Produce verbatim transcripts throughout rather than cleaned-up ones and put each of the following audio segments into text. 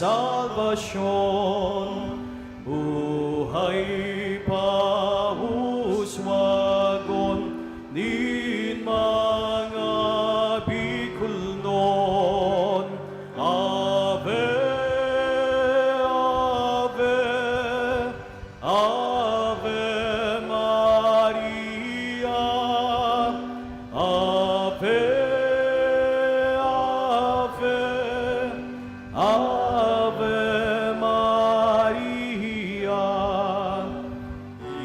salbasyon, buhay pahuswagon nin mga Bicolnon. Ave, Ave, Ave Maria, Ave, Ave, Ave Maria.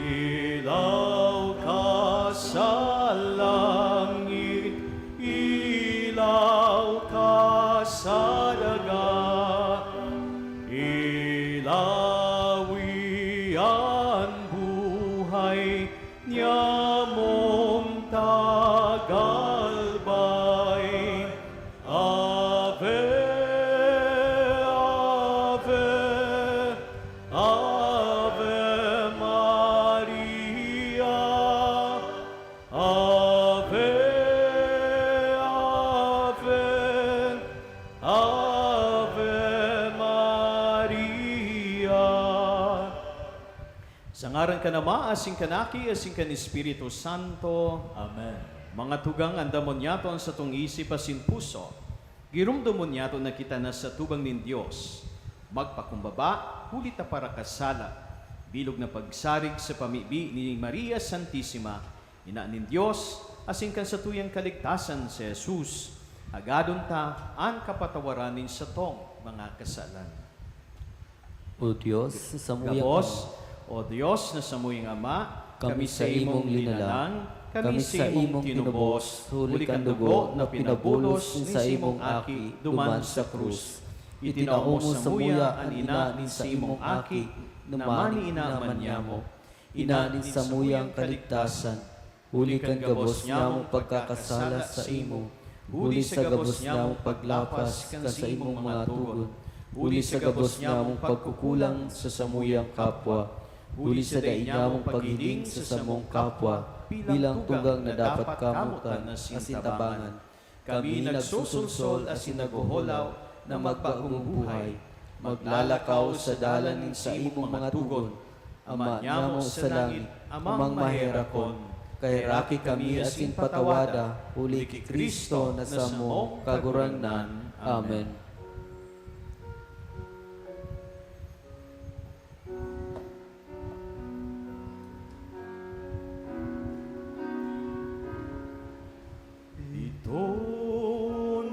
Ilaw ka sa langit, ilaw ka sa daga, ilawi an buhay nyamong tagalbay. Ave, Ave, Ave Maria, Ave, Ave, Ave Maria. Sa ngaran kan Ama, asin kan Aki, asin kan Espiritu Santo. Amen. Mga tugang, andamon niyato an satong isip asin puso. Giromdomon niyato na kita nasa atubang nin Dios. Magpakumbaba, huli ta parakasala. Bilog na pagsarig sa pamibi ni Maria Santisima, Ina nin Dios, asin kan satuyang kaligtasan si Jesus. Hagadon ta an kapatawaran nin satong mga kasalan. O Dios, na samuyang Gabos, Ama. O Dios, na samuyang Ama, kami sa imong linalang, kami sa imong tinubos, huli kan dugo na pinabulos nin sa imong Aki duman sa krus. Itinao mo samuya an ina nin sa imong Aki, na maniina man nyamo, ina nin samuyang kaligtasan, huli kan gabos nyamong pagkakasala saimo, huli sa gabos nyamong paglapas kan saimong mga togon, huli sa gabos nyamong pagkukulang sa samuyang kapwa, huli sa dai nyamong paghiling sa samong kapwa, bilang tugang na dapat kamotan asin tabangan. Kami nagsusulsol asin naghoholaw na magbagong buhay, maglalakaw sa dalan nin saimong mga togon. Ama nyamo sa langit, Amang maherakon, kaheraki kami asin patawada, huli ki Cristo na samong Kagurangnan. Amen. Ito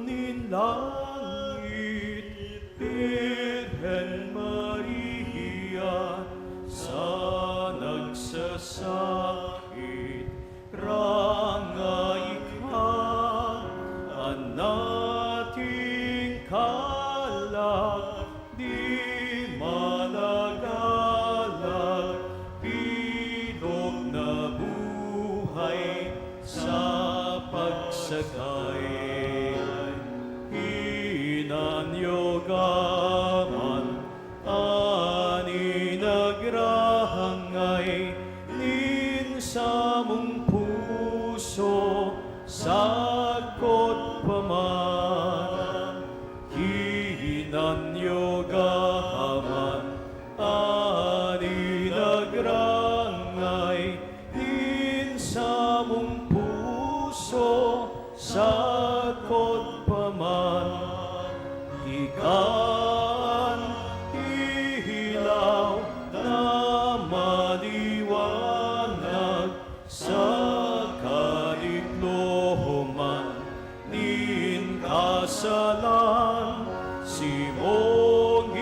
nin langit, Birhen Maria, sa nagsasakit, rangay ka, an nating kalag, di malagalag, bilog na buhay sa pagsakay. Ina niyo gaman an inagrahangay nin samong puso, sagkod pa man. Ina niyo gaman an inagrangay nin samong puso, sagkod pa man. Ika an ilaw na maliwanag sa kaligloman nin kasalan, simong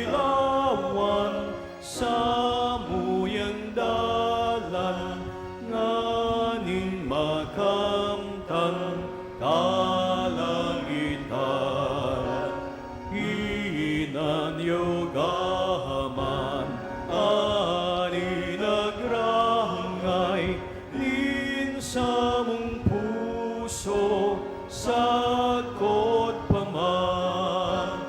ilawan samuyang dalan, nganing makamtan kalangitan. Ina niyo gaman an inagrangay nin samong puso, sagkod pa man.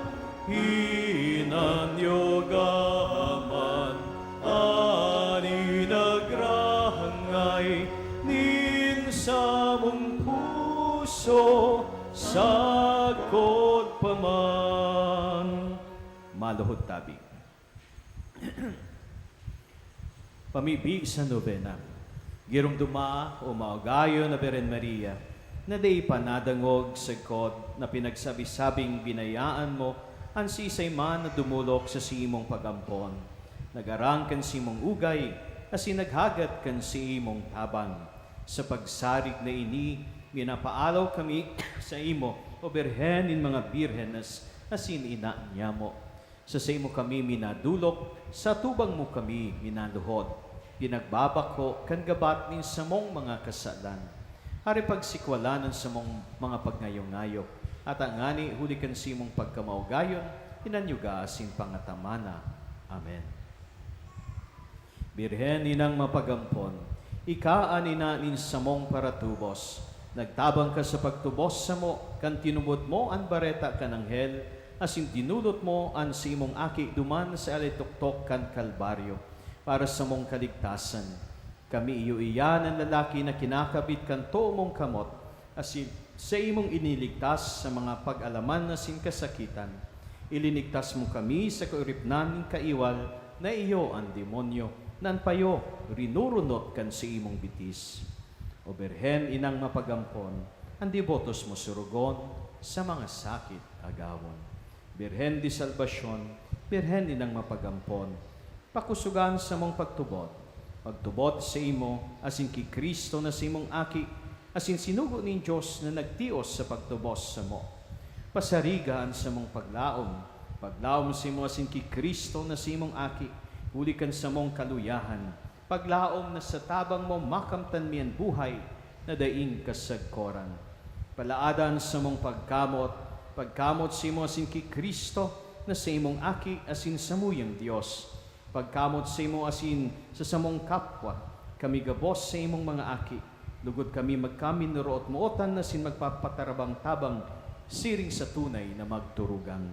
Ina niyo gaman an inagrangay nin samong puso, sagkod pa man. Maluhod tabi. Pamibi sa nobena. Giromdoma, o maogayon na Birhen Maria, na dai pa nadangog sagkod na pinagsabi-sabing binayaan mo an siisay man na dumolok sa saimong pag-ampon. Nagarang kan saimong ugay, asin naghagat kan saimong tabang. Sa pagsarig na ini, minapaalaw kami saimo, O Birhen nin mga Birhenes, asin ina niyamo. Sa saimo kami minadolok, sa atubang mo kami minaluhod. Pinagbabako kan gabat nin samong mga kasalan. Asin pagsikwalan an samong mga pagngayo-ngayo. At ngani, huli kan saimong pagkamaogayon, pinanyuga asin pangatamana. Amen. Birhen inang mapag-ampon, ika an ina nin samong paratubos. Nagtabang ka sa pagtubos samo kan tinubod mo an bareta kan anghel, asin dinulot mo an saimong aki duman sa alitoktok kan Kalbaryo para samong kaligtasan. Kami iyo iyan an lalaki na kinakabit kan too mong kamot, asin saimong iniligtas sa mga pag-alaman asin kasakitan. Ilinigtas mo kami sa kauripnan nin kaiwal na iyo an demonyo, na an payo rinurunot kan saimong bitis. O Birhen inang mapag-ampon, an debotos mo surugon sa mga sakit agawon. Birhen de Salvacion, Birhen inang mapag-ampon, pakusogan samong pagtubod. Pagtubod saimo asin ki Cristo na saimong Aki, asin sinugo nin Dios na nagtios sa pagtubos samo. Pasariga an samong paglaom. Paglaom saimo asin ki Cristo na saimong Aki, huli kan samong kaluyahan. Paglaom na sa tabang mo makamtan mi an buhay na daing kasagkoran. Palaada an samong pagkamot, pagkamot saimo asin ki Cristo na saimong Aki asin samuyang Dios. Pagkamot saimo asin sa samong kapwa, kami gabos saimong mga aki, lugod kami magkaminuroot-mootan asin magpapatarabang-tabang siring sa tunay na magturugang.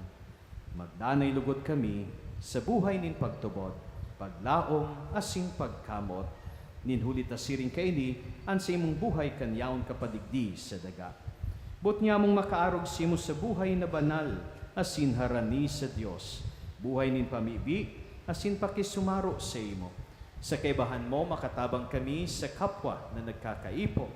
Magdanay lugod kami sa buhay nin pagtubod, paglaom, asin pagkamot, nin huli ta siring kaini an saimong buhay kan yaon ka pa digdi sa daga. Boot nyamong makaarog saimo sa buhay na banal asin harani sa Dios, buhay nin pamibi asin pakisumaro saimo. Sa kaibahan mo, makatabang kami sa kapwa na nagkakaipo.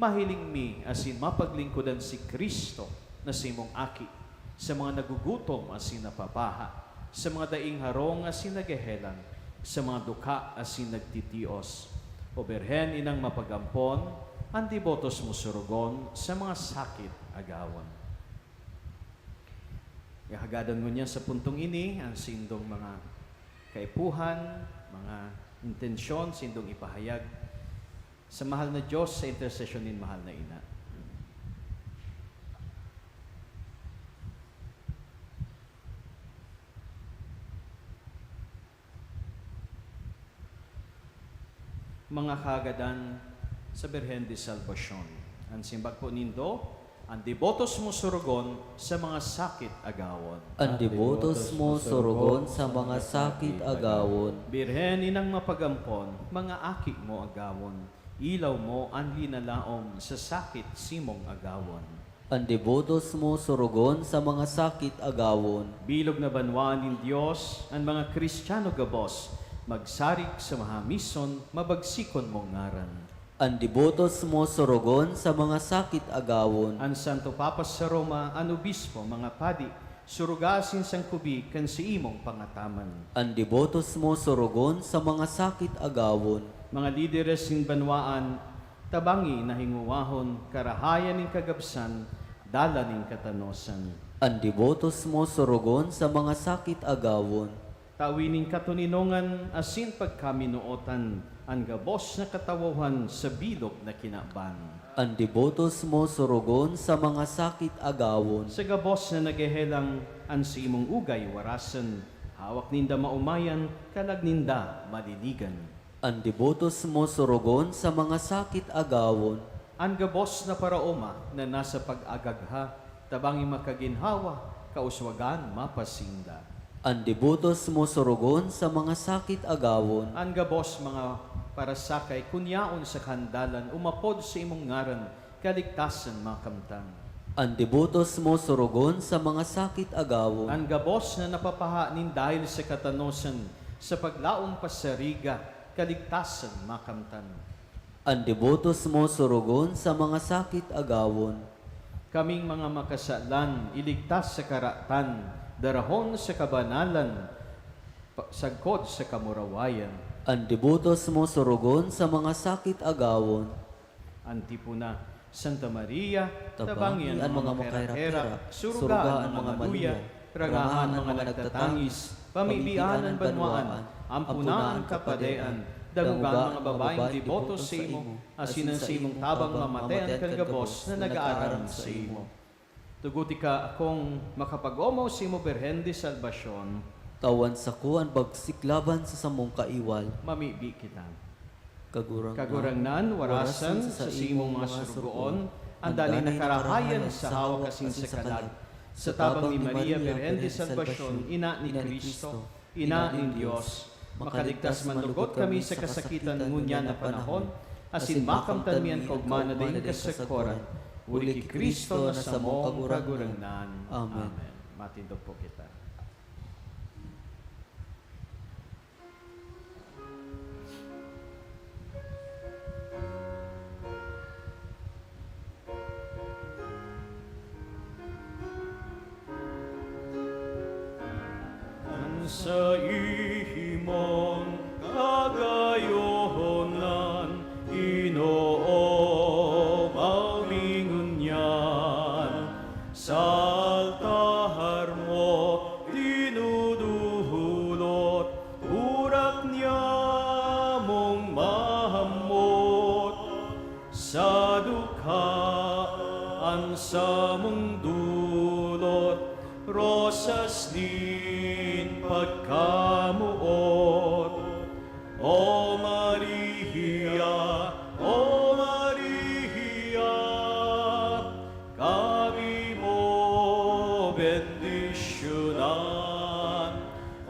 Mahiling mi asin mapaglingkodan si Cristo na saimong Aki, sa mga nagugutom asin napapaha, sa mga daing harong asin naghehelang, sa mga dukha asin nagtitios. O Birhen inang mapag-ampon, an debotos mo surugon sa mga sakit agawon. Ihagadan ngunyan sa puntong ini an saindong mga kaipuhan, mga intensyon, saindong ipahayag sa mahal na Dios sa intersesyon nin mahal na ina. Mga kagadan sa Birhen de Salvacion, an simbag po nindo, an debotos mo surugon sa mga sakit agawon. An debotos mo surugon sa mga sakit agawon. Birhen inang mapagampon, mga aki mo agawon. Ilaw mo an linalaom sa sakit simong agawon. An debotos mo surugon sa mga sakit agawon. Bilog na banwaan nin Dios, an mga Cristiano gabos, magsarig sa mahamison, mabagsikon mong ngaran. An debotos mo surugon sa mga sakit agawon. An Santo Papa sa Roma, an obispo, mga padi, suruga asin sangkubi kan saimong pangataman. An debotos mo surugon sa mga sakit agawon. Mga lideres nin banwaan, tabangi na hingowahon, karahayan nin kagabsan, dalan nin katanosan. An debotos mo surugon sa mga sakit agawon. Tawi nin katoninongan asin pagkaminootan an gabos na katawohan sa bilog na kinaban. An debotos mo surugon sa mga sakit agawon. Sa gabos na naghehelang an saimong ugay warasan, hawak ninda maomayan, kalag ninda malinigan. An debotos mo surugon sa mga sakit agawon. An gabos na paraoma na nasa pag-agagha, tabangi makaginhawa, kauswagan mapasinda. An debotos mo surugon sa mga sakit agawon. An gabos mga parasakay kun yaon sa kahandalan umapod sa imong ngaran, kaligtasan makamtan. An debotos mo surugon sa mga sakit agawon. An gabos na napapaha nin dahil sa katanosan, sa paglaom pa sa riga, kaligtasan makamtan. An debotos mo surugon sa mga sakit agawon. Kaming mga makasalan, iligtas sa karatan, darahon sa kabanalan, pa-, sagkod sa kamurawayan. An debotos mo surugon sa mga sakit agawon. Antipona, Santa Maria, tabangi an mga makaherak-herak, suruga an mga maluya, rangaha an mga nagtatangis, pamibian an banwaan, amponaan an kapadean, dangoga an mga babaeng deboto sa imo, asin an sa imong tabang mamate an kan gabos na nag-aaram sa imo. Tuguti ka akong makapag-omaw sa imo, Birhen de Salvacion. Tawan sako an bagsik laban sa samong kaiwal. Mamibi kita. Kagurangnan, Kagurangnan, warasan sa saimong mga surugoon, an danay na karahayan sa hawak asin sa kalag. Sa tabang ni Maria, Birhen de Salvacion, ina ni Cristo, ina nin Dios, makaligtas man lugod kami sa kasakitan ngunyan na panahon, asin makamtan mi an kaogma na daing kasagkoran, huli ki Cristo na samong Kagurangnan. Amen. Amen. Matindog po kita. An saimong kagayonan, inoom mi ngunyan, sa altar mo dinuduhulot, burak nyamong mahamot. Sa dukha an samong dulot, rosas nin pagkamoot. O Maria, O Maria, kami mo bendisyonan.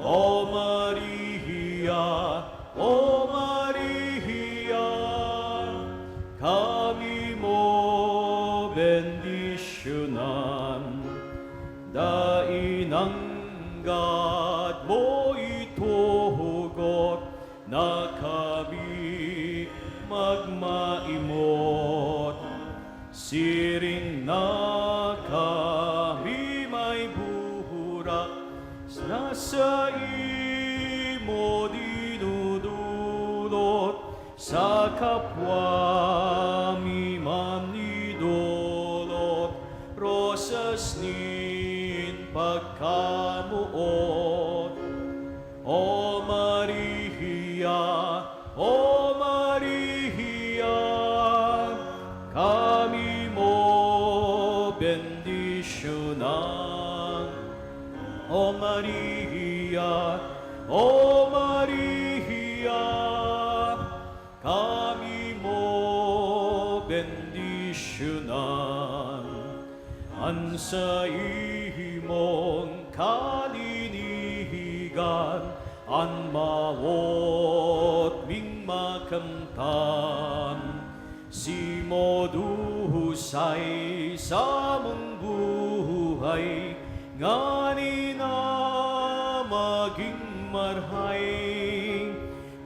O Maria, O Maria, kami mo bendisyonan. Dai nanggad mo itugot na kami magmaimot. Siring na kami may burak na saimo dinudulot, sa kapwa mi man idolot, rosas nin pagkamoot. O Maria, O Maria, kami mo bendisyonan. O Maria, O Maria, kami mo bendisyonan. An saimong kalinigan, an mawot ming makamtan. Simo dusay samong buhay, ngani na magin marhay.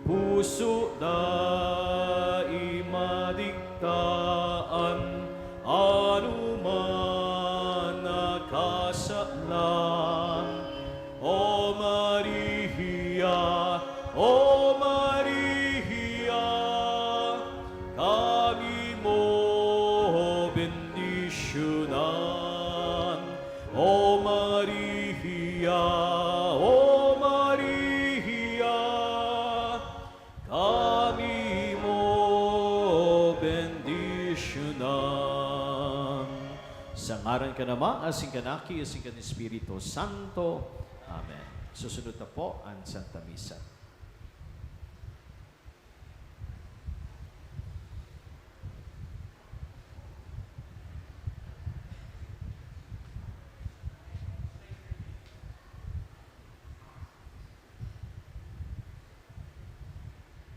Puso dai madiktaan, anoman na kasalan. O Maria, O Maria, kami mo bendisyonan. O Maria, O Maria, kami mo bendisyonan. Sa ngaran kan Ama, asin kan Aki, asin kan Espiritu Santo. Amen. Susunod na po an Santa Misa.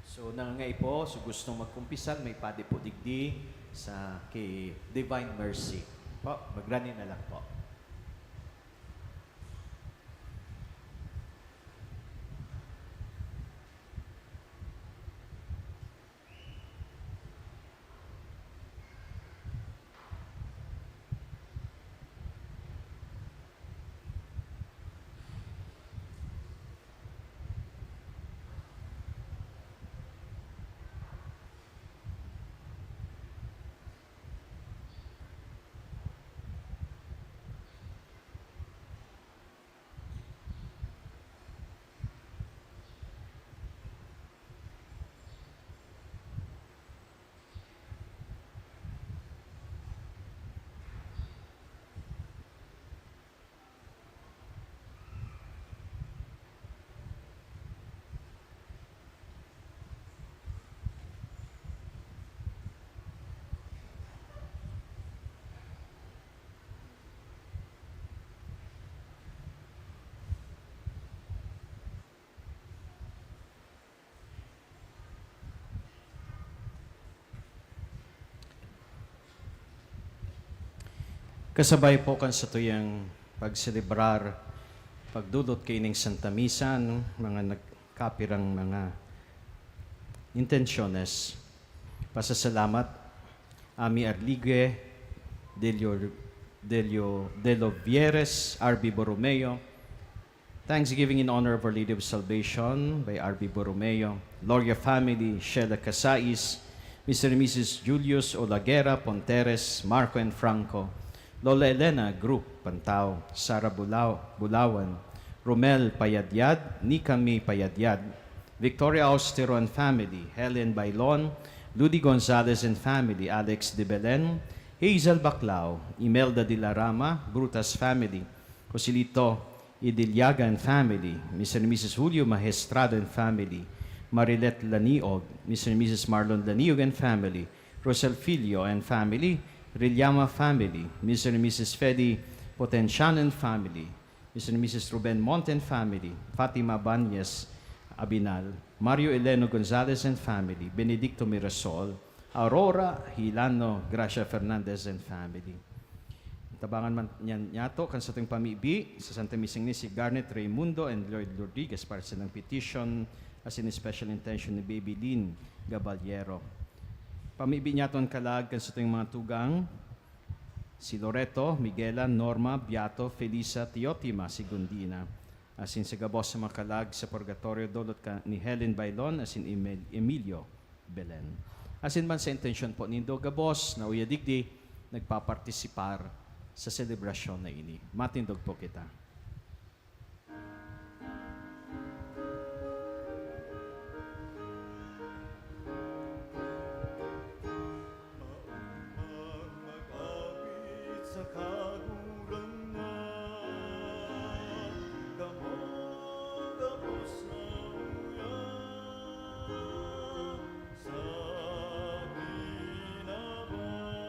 So, nangangay po, so gustong magkumpisal, may padi po digdi sa kay Divine Mercy. Po, magrani na lang po. Kasabay po kan satuyang pagselebrar, pagdodot kaining Santa Misa, no, mga nagkapirang mga intensyones. Pasasalamat, Ami Arligue, Delio, Delio, Delo Vieres, R B Borromeo, Thanksgiving in honor of Our Lady of Salvation by R B Borromeo, Loria family, Sheila Casais, Mister and Missus Julius Olaguera Ponteres, Marco and Franco, Lola Elena Group, Pantao, Sara Bulao, Bulawan, Romel Payadyad, Nika May Payadyad, Victoria Austero and family, Helen Bailon, Ludi Gonzalez and family, Alex de Belen, Hazel Baclao, Imelda de la Rama, Brutas family, Joselito Idiliaga and family, Mister and Missus Julio Maestrado and family, Marilet Laniog, Mister and Missus Marlon Laniog and family, Rosel Filio and family, Rillama family, Mister and Missus Fedi Potenciano and family, Mister and Missus Ruben Monte and family, Fatima Banyes Abinal, Mario Eleno Gonzalez and family, Benedicto Mirasol, Aurora Hilano, Gracia Fernandez and family. Tabangan man niyan niyato kan satong pamibi sa Santa Misang ni si Garnet Raimundo and Lloyd Rodriguez para sa ilang petition asin special intention ni Baby Lynn Gaballero. Pamibi niyato an kalag kan satong mga tugang, si Loreto, Miguela, Norma, Beato, Felisa, Teotima, Segundina, asin sa gabos sa mga kalag sa purgatorio, dulot ka ni Helen Bailon asin Emil-, Emilio Belen. Asin man sa intensyon po nindo gabos na uya digdi nagpapartisipar sa selebrasyon na ini. Matindog po kita. Maupag mag-awit sa Kagurangnan, kamo gabos na uya sa kinaban.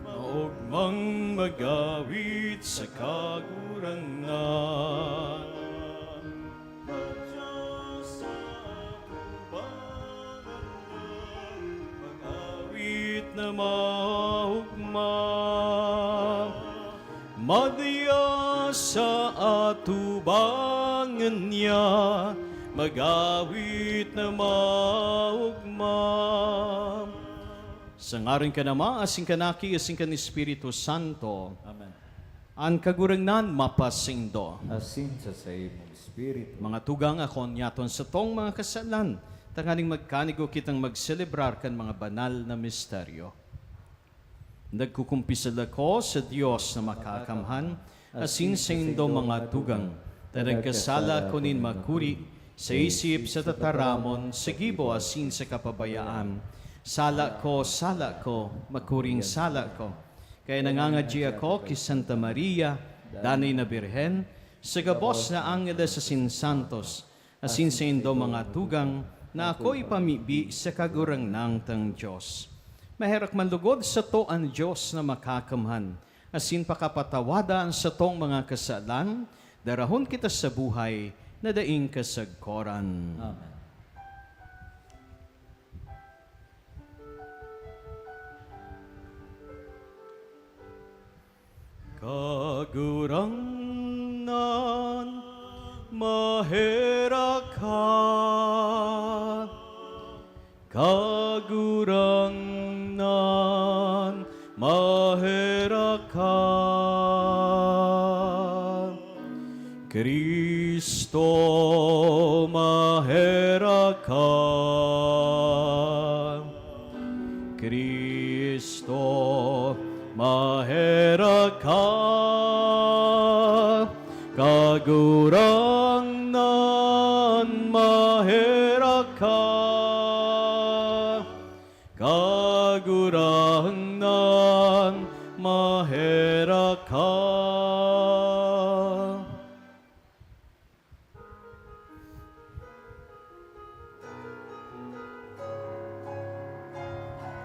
Maogmang mag-awit sa Kagurangnan. Mag-awit na maogma, madya sa atubangan niya, mag-awit na maogma. Sa ngaran kan Ama, asin kan Aki, asin kan Espiritu Santo. Amen. An Kagurangnan mapasaindo. Asin sa saimong espiritu. Mga tugang, akoon niyaton satong mga kasalan, tanganing magkanigo kitang magselebrar kan mga banal na misteryo. Nagkukumpisal ako sa Dios na makakamhan, asin saindo mga tugang, ta nagkasala ako nin makuri, sa isip, sa tataramon, sa gibo, asin sa kapabayaan. Sala ko, sala ko, makuring sala ko. Kaya nangangadyi ako ki Santa Maria, danay na Birhen, sa gabos na angheles asin santos, asin saindo mga tugang, na ako ipamibi sa Kagurangnan tang Dios. Maherak man lugod sato an Dios na Makakamhan, asin pakapatawada an satong mga kasalan, darahon kita sa buhay na daing kasagkoran. Amen. Kagurangnan, maherak ka. Kagurangnan, maherak ka. Kristo, maherak ka. Kristo, maherak ka. Kagurangnan, maherak ka. Kagurangnan, maherak ka.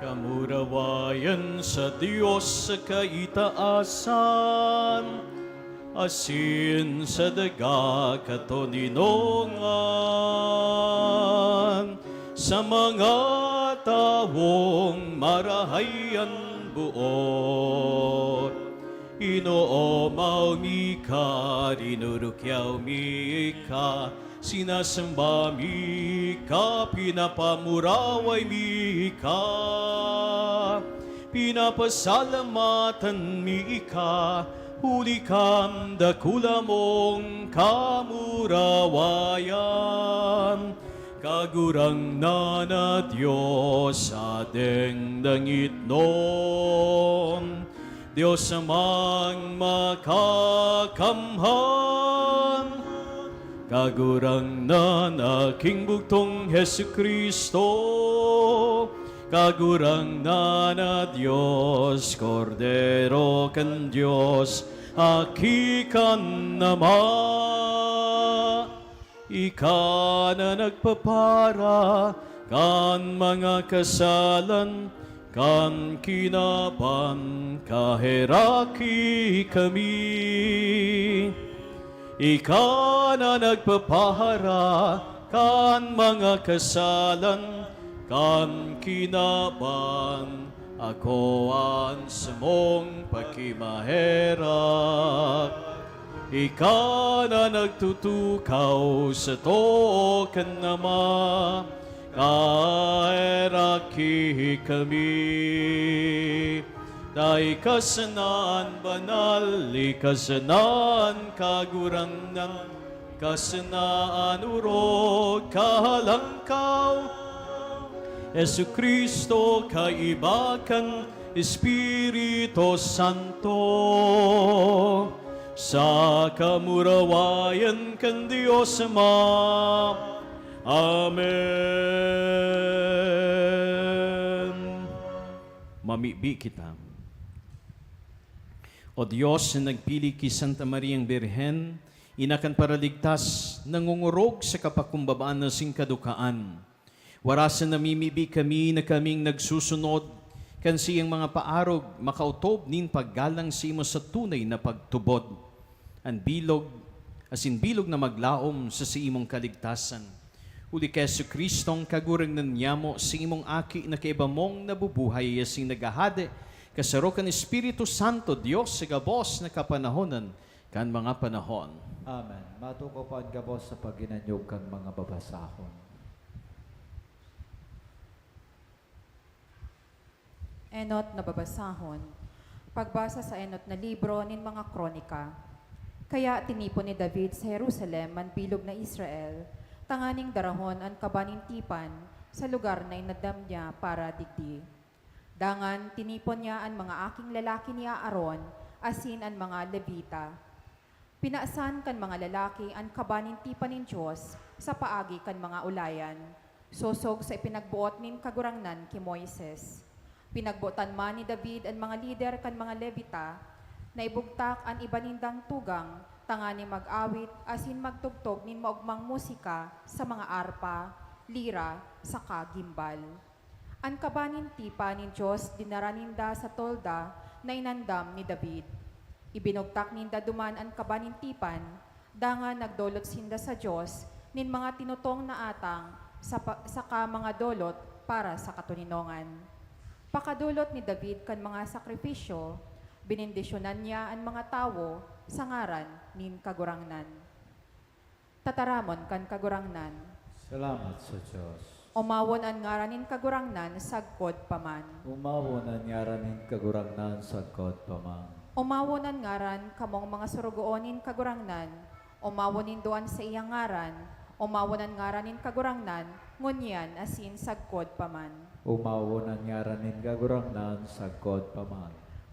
Kamurawayan sa Dios sa kaitaasan, asin sa daga katoninongan, sa mga tawong marahay an boot. Inoomaw mi ka, rinurukyaw mi ka, sinasamba mi ka, pinapamuraway mi ka, pinapasalamatan mi ka, huli kan dakula mong kamurawayan. Kagurangnan na Dios sa dengdangitnon, Dios Amang Makakamhan, Kagurangnan na Aking Bugtong Jesu-Cristo, Kagurangnan na Dios, Kordero kan Dios, Aki kan Ama. Ika na nagpapara kan mga kasalan kan kinaban, kaheraki kami. Ika na nagpapara kan mga kasalan kan kinaban, akoa an samong pakimaherak. Ika na nagtutukaw sa too kan Ama, kaheraki kami. Ta ika sana an banal, ika sana an kagurangnan, ika sana an orog, kahalangkaw. Jesu-Cristo, kaiba kan Espiritu Santo, sa kamurawayan kan Dios Ama. Amen. Mamibi kita. O Dios na nagpili ki Santa Mariang Birhen, Ina kan Paraligtas, nangongorog sa kapakumbabaan na singkadukaan. Warasan namimibi kami na kaming nagsusunod kan saiyang mga paarog makaotob nin paggalang saimo sa tunay na pagtubod. An bilog, asin bilog na maglaom sa saimong kaligtasan. Huli ki Jesu-Cristong Kagurangnan niyamo, saimong Aki na kaiba mong nabubuhay asin naghahade, kasaro kan Espiritu Santo, Dios sa gabos na kapanahonan kan mga panahon. Amen. Matukaw pa an gabos sa paghinanyog kan mga babasahon. Enot na babasahon. Pagbasa sa enot na libro nin mga Kronika. Kaya tinipon ni David sa Jerusalem an bilog na Israel, tanganing darahon an kaba nin tipan sa lugar na inandam niya para digdi. Dangan tinipon niya an mga aking lalaki ni Aaron asin an mga Levita. Pinasan kan mga lalaki an kaba nin tipan nin Dios sa paagi kan mga ulayan, sosog sa ipinagboot nin Kagurangnan ki Moises. Pinagbotan man ni David an mga lider kan mga Levita na ibugtak an iba nindang tugang tanganing mag-awit asin magtugtog nin maogmang musika sa mga arpa, lira, saka gimbal. An kaba nin tipan nin Dios dinara ninda sa tolda na inandam ni David. Ibinugtak ninda duman an kaba nin tipan, dangan nagdolot sinda sa Dios nin mga tinutong na atang sa pa-, saka mga dolot para sa katoninongan. Pakadolot ni David kan mga sakrifisyo, Benendisyonan niya an mga tawo sa ngaran nin Kagurangnan. Tataramon kan Kagurangnan. Salamat sa Diyos. Omawon an ngaran nin Kagurangnan sagkod pa man. Omawon an ngaran nin Kagurangnan sagkod pa man. Omawon an ngaran kamong mga sorogoon nin Kagurangnan. Omawon nindo an saiyang ngaran. Omawon an ngaran nin Kagurangnan, ngunyan asin sagkod pa man. Omawon an ngaran nin Kagurangnan sagkod pa man.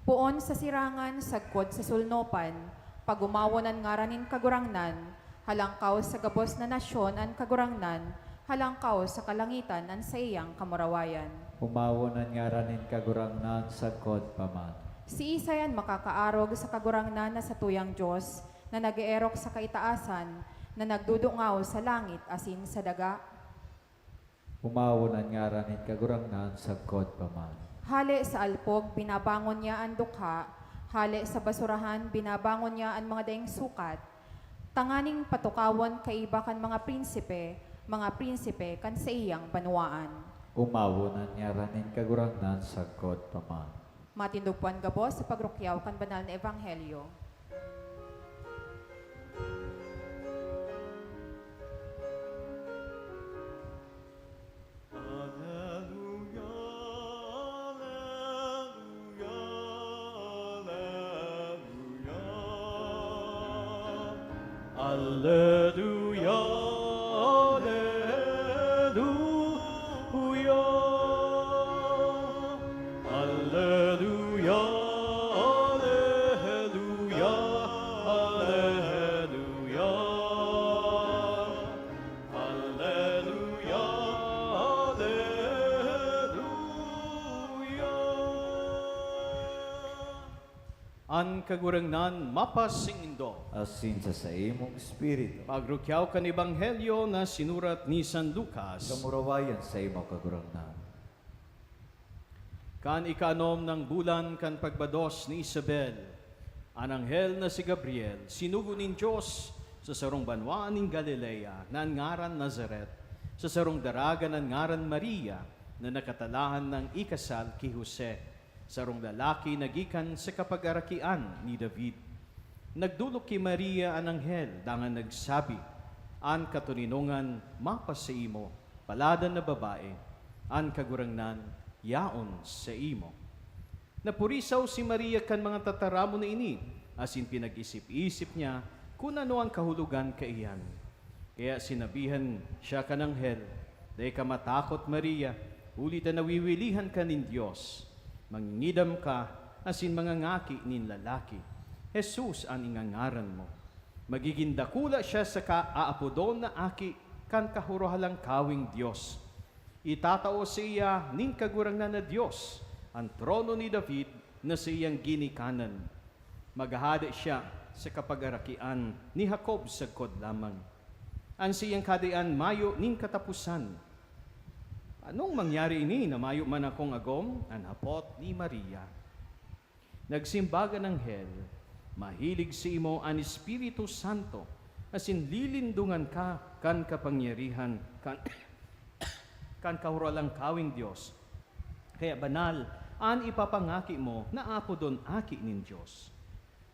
Poon sa sirangan, sagkod sa solnopan, pag-omawon an ngaran nin Kagurangnan, halangkaw sa gabos na nasyon an Kagurangnan, halangkaw sa kalangitan an saiyang kamurawayan. Omawon an ngaran nin Kagurangnan sagkod pa man. Siisay an makakaarog sa Kagurangnan na satuyang Dios, na nag-eerok sa kaitaasan, na nagdudungaw sa langit asin sa daga? Omawon an ngaran nin Kagurangnan sagkod pa man. Hale sa alpog, binabangon niya an dukha, hale sa basurahan, binabangon niya an mga daing sukat, tanganing patukawon kaiba kan mga prinsipe, mga prinsipe kan saiyang banwaan. Omawon an ngaran nin Kagurangnan sagkod pa man. Matindog po an gabos sa pagrukyaw kan banal na ebanghelyo. Alleluia, alleluia, alleluia. Alleluia, alleluia. Alleluia, alleluia, alleluia. Alleluia, alleluia. An Kagurangnan mapasaindo. Asin sa saimong espiritu. Pagrukyaw kan Ebanghelyo na sinurat ni San Lucas. Kamurawayan saimo, Kagurangnan. Kan ikaanom nang bulan kan pagbados ni Isabel, an anghel na si Gabriel sinugo nin Dios sa sarong banwaan nin Galilea na an ngaran Nazaret, sa sarong daraga na an ngaran Maria, na nakatalahan nang ikasal ki Jose, sarong lalaki na gikan sa kapagarakian ni David. Nagdolok ki Maria an anghel dangan nagsabi, "An katoninongan mapasaimo, paladan na babae, an Kagurangnan yaon saimo." Napurisaw si Maria kan mga tataramon na ini, asin pinag-isip-isip niya kun ano an kahulogan kaiyan. Kaya sinabihan siya kan anghel, "Dai ka matakot, Maria, huli ta nawiwilihan ka nin Dios. Mangingidam ka asin mangangaki nin lalaki. Jesus an ingangaran mo. Magigin dakula siya saka aapodon na Aki kan Kahorohalangkaweng Dios. Itatao saiya nin Kagurangnan na Dios an trono ni David na saiyang ginikanan. Maghahade siya sa kapagarakian ni Jacob sagkod lamang. An saiyang kahadian mayo nin kataposan." "Anong mangyari ini na mayo man akong agom?" an hapot ni Maria. Nagsimbag an anghel, "Mahilig saimo an Espiritu Santo, asin lilindongan ka kan kapangyarihan kan, kan Kahorohalangkaweng Dios. Kaya banal an ipapangaki mo na apodon Aki nin Dios.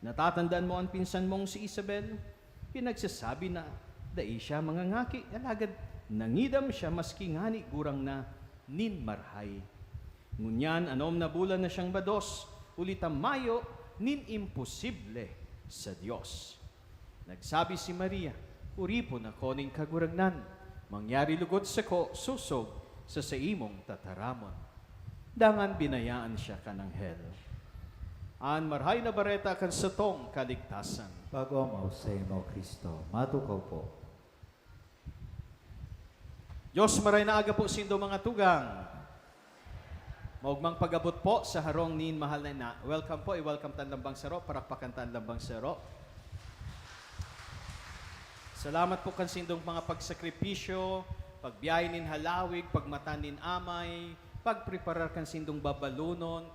Natatandaan mo an pinsan mong si Isabel? Pinagsasabi na dai siya mangangaki, alagad nangidam siya maski ngani gurang na nin marahay. Ngunyan, anom na bulan na siyang bados, huli ta mayo nin imposible sa Dios." Nagsabi si Maria, "Oripon ako nin Kagurangnan, mangyari logod sako sosog sa saimong tataramon." Dangan binayaan siya kan anghel. An Marahay na Bareta kan satong kaligtasan. Pag-omaw saimo, Cristo. Matukaw po. Dios, maray na aga po sindo, mga tugang. Maogmang pag-abot po sa harong nin mahal na ina. Welcome po, i-welcome tan lambang saro, parakpakan tan lambang saro. Salamat po kan sindong mga pagsakripisyo, pagbiyahe nin halawig, pagmatan nin amay, pagpreparar kan sindong babalonon,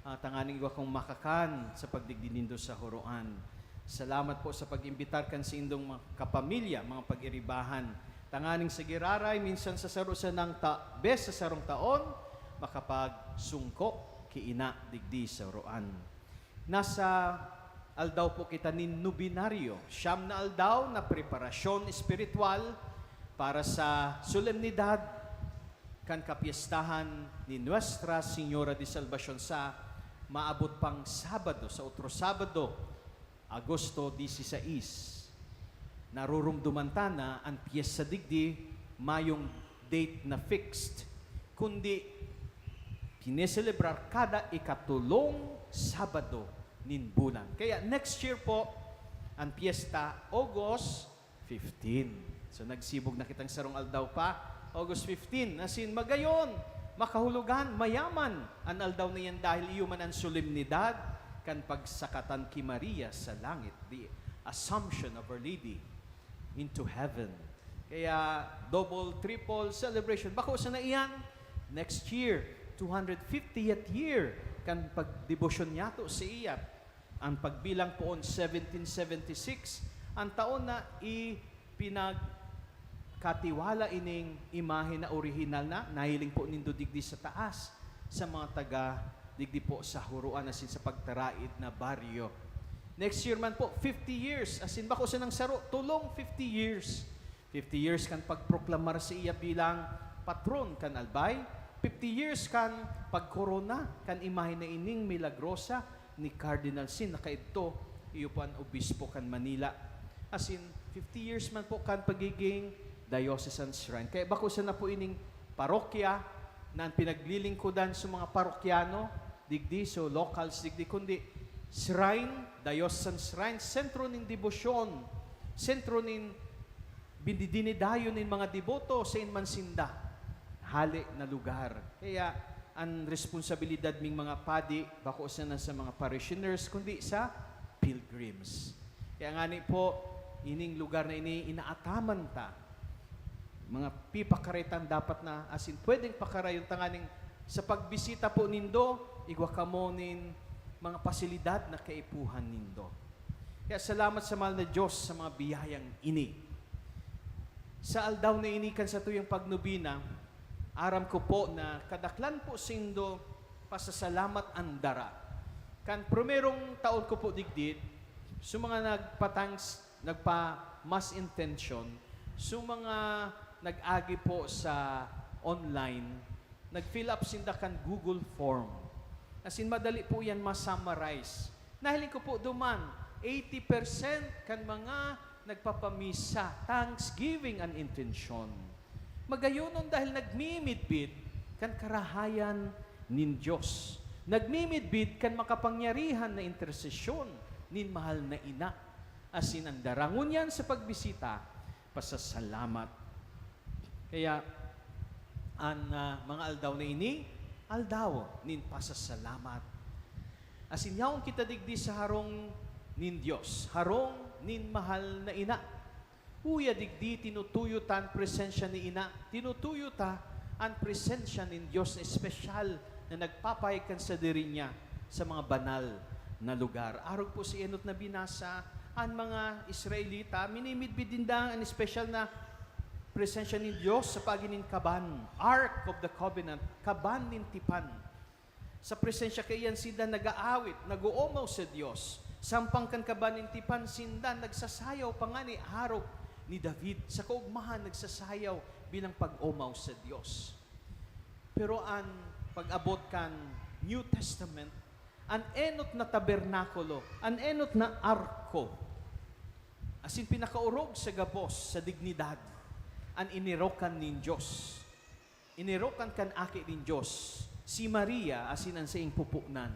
ah, tanganing igwa kong makakan sa pagdigdi nindo sa horoan. Salamat po sa pag-imbitar kan sindong mga kapamilya, mga pag-iribahan. Tanganing sa giraray, minsan sa saro sanang ta-, bes sa sarong taon, makapagsungko ki ina digdi sa horoan. Nasa aldaw po kita nin Nobenaryo, siyam na aldaw na preparasyon espiritual para sa solemnidad kan kapyestahan ni Nuestra Señora de Salvacion sa maabot pang Sabado, sa otro Sabado, Agosto dieciséis. Narurumduman ta na an pyesta digdi mayong date na fixed, kundi sineselebrar kada ikatulong Sabado nin bulan. Kaya next year po, an pyesta, August fifteen. So, nagsibog na kitang sarong aldaw pa, August fifteen. Asin, magayon, makahulogan, mayaman an aldaw na iyan dahil iyo man an solemnidad kan pagsakatan ki Maria sa langit, the Assumption of Our Lady into heaven. Kaya, double, triple celebration. Bako sana iyan, next year, two hundred fiftieth year kan pagdebosyon niyato sa iya. An pagbilang poon, seventeen seventy-six, an taon na ipinagkatiwala ining imahe na orihinal na nahiling po nindo digdi sa taas, sa mga taga digdi po sa Huroan, asin sa pagtaraid na baryo. Next year man po, fifty years, asin bako sanang saro, tulong fifty years. Fifty years kan pagproklamar saiya bilang patron kan Albay, fifty years kan pagkorona kan imahe na ining milagrosa ni Cardinal Sin na kaidto, iyo po an obispo kan Manila. Asin, fifty years man po kan pagiging diocesan shrine. Kaya bako sana po ining parokya na an pinaglilingkodan sa mga parokyano digdi, so locals digdi, kundi shrine, diocesan shrine, sentro nin debosyon, sentro nin binidinidayo nin mga deboto sain man sinda hale na lugar. Kaya an responsabilidad ming mga padi, bako sana sa mga parishioners, kundi sa pilgrims. Kaya ngani po, ining lugar na ini inaataman ta. Mga pipakaretan dapat na, asin pwedeng pakarayon tanganing sa pagbisita po nindo, igwa kamo nin mga pasilidad na kaipuhan nindo. Kaya salamat sa mahal na Diyos sa mga biyayang ini. Sa aldaw na ini kan satuyang pagnobena, aram ko po na kadaklan po sindo pasasalamat an dara. Kan primerong taon ko po digdi, sa mga nagpa-thanks, nagpa-mass intention, sa mga nag-agi po sa online, nag-fill up sinda kan Google form. Asin madali po yan ma-summarize. Nahiling ko po duman, eighty percent kan mga nagpapamisa, thanksgiving an intensyon. Magayonon dahil nagmimidbid kan karahayan nin Dios. Nagmimidbid kan makapangyarihan na intersesyon nin mahal na ina. Asin an dara ngunyan sa pagbisita, pasasalamat. Kaya, an, ah, mga aldaw na ini, aldaw nin pasasalamat. Asin yaon kita digdi sa harong nin Dios, harong nin mahal na ina. Uya digdi, tinutuyo ta an presensya ni ina, tinutuyo ta an presensya nin Dios na espesyal na nagpapahayag kan sadiri niya sa mga banal na lugar. Arog po sa enot na binasa, an mga Israelita, minimidbid ninda an espesyal na presensya nin Dios sa paagi nin kaban, Ark of the Covenant, kaban nin tipan. Sa presensya kaiyan sinda nag-aawit, nag-oomaw sa Dios. Sampang kan kaban nin tipan, sinda nagsasayaw pangani arog ni David, sa kaugmahan nagsasayaw bilang pag-omaw sa Dios. Pero an pag-abot kan New Testament, an enot na tabernakulo, an enot na arko, asin pinakaorog sa gabos sa dignidad, an inirokan nin Dios. Inirokan kan Aki nin Dios, si Maria asin an saiyang pupunan.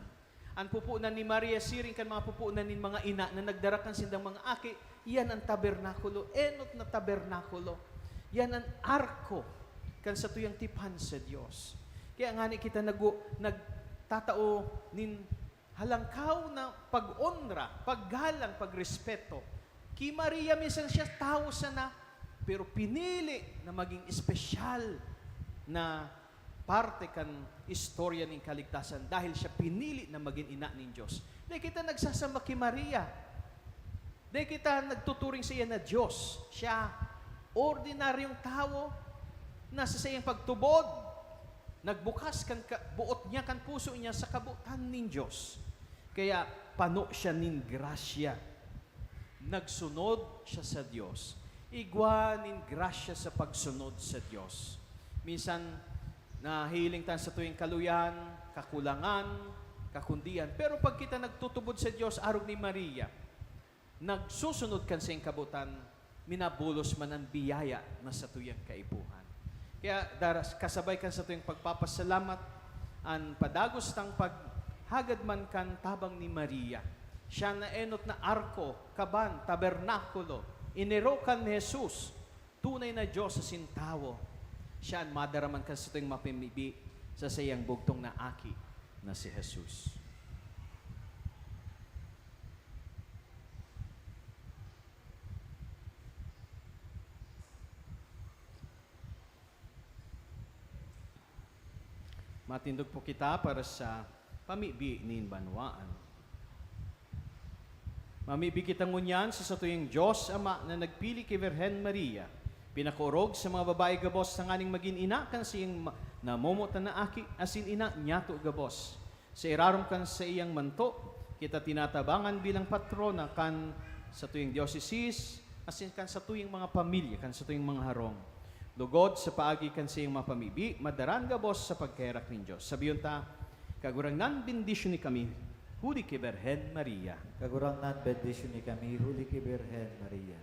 An pupunan ni Maria siring kan mga pupunan nin mga ina na nagdara kan sindang mga aki, iyan an tabernakulo, enot na tabernakulo. Iyan an arko kan satuyang tipan sa Dios. Kaya ngani kita nagu-, nagtatao nin halangkaw na pag-onra, paggalang, pagrespeto. Ki Maria, minsan siya tawo sana, pero pinili na maging espesyal na parte kan istorya nin kaligtasan dahil siya pinili na magin ina nin Dios. Dai kita nagsasamba ki Maria. Dai kita nagtuturing saiya na Dios. Siya, ordinaryong tawo na sa saiyang pagtubod, nagbukas kan ka-, buot niya, kan puso niya sa kabotan nin Dios. Kaya pano siya nin grasya. Nagsunod siya sa Dios. Igwa nin grasya sa pagsunod sa Dios. Minsan, nahihiling ta an satuyang kaluyan, kakulangan, kakundian. Pero pag kita nagtutubod sa Dios, arog ni Maria, nagsusunod kan saiyang kabotan, minabulos man an biyaya na satuyang kaipuhan. Kaya daras, kasabay kan satuyang pagpapasalamat, an padagos tang paghagad man kan tabang ni Maria. Siya an naenot na arko, kaban, tabernakulo, inero kan Jesus, tunay na Dios asin tawo. Siya an madara man kan satuyang mapamibi sa saiyang bugtong na aki na si Jesus. Matindog po kita para sa pamibi nin banwaan. Mamibi kita ngunyan sa satuyang Dios Ama na nagpili ki Birhen Maria, pinakuorog sa mga babayi gabos tanganing magin ina kan saiyang ma-, namomotan na aki, asin ina niyato gabos. Sa irarom kan saiyang manto, kita tinatabangan bilang patrona kan satuyang diocesis, asin kan satuyang mga pamilya, kan satuyang mga harong. Lugod sa paagi kan saiyang mapamibi, madaran gabos sa pagkaherak nin Dios. Sabihon ta, "Kagurangnan, bendisyon ni kami, huli ki Birhen Maria." Kagurangnan, bendisyon ni kami, huli ki Birhen Maria.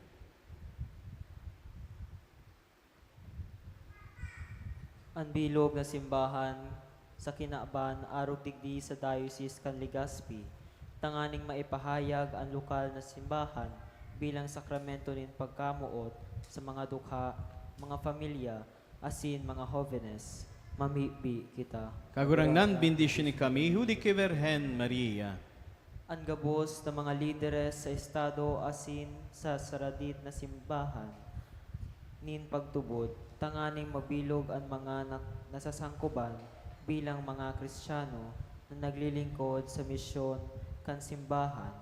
An bilog na simbahan sa kinaban arog digdi sa Diocese kan Legazpi, tanganing maipahayag an lokal na simbahan bilang sakramento nin pagkamoot sa mga dukha, mga pamilya, asin mga hovenes. Mamibi kita. Kagurangnan, bendisyon ni kami, huli ki Birhen Maria. An gabos na mga lideres sa estado asin sa saradit na simbahan nin pagtubod, tanganing mabilog an mga na-, nasasangkoban bilang mga Kristiyano na naglilingkod sa misyon kan simbahan,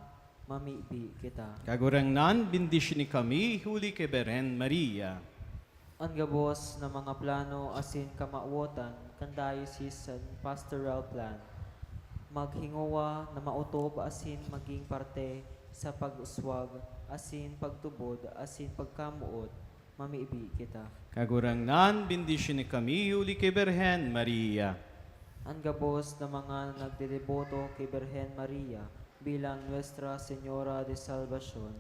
mamibi kita. Kagurangnan, bendisyon ni kami, huli ki Birhen Maria. An gabos na mga plano asin kamawotan kan Diocese sa Pastoral Plan, maghingowa na maotob asin magin parte sa pag-uswag asin pagtubod asin pagkamoot, mamibi kita. Kagurangnan, bendisyon ni kami, huli ki Birhen Maria. An gabos na mga nagdedeboto ki Birhen Maria bilang Nuestra Señora de Salvacion,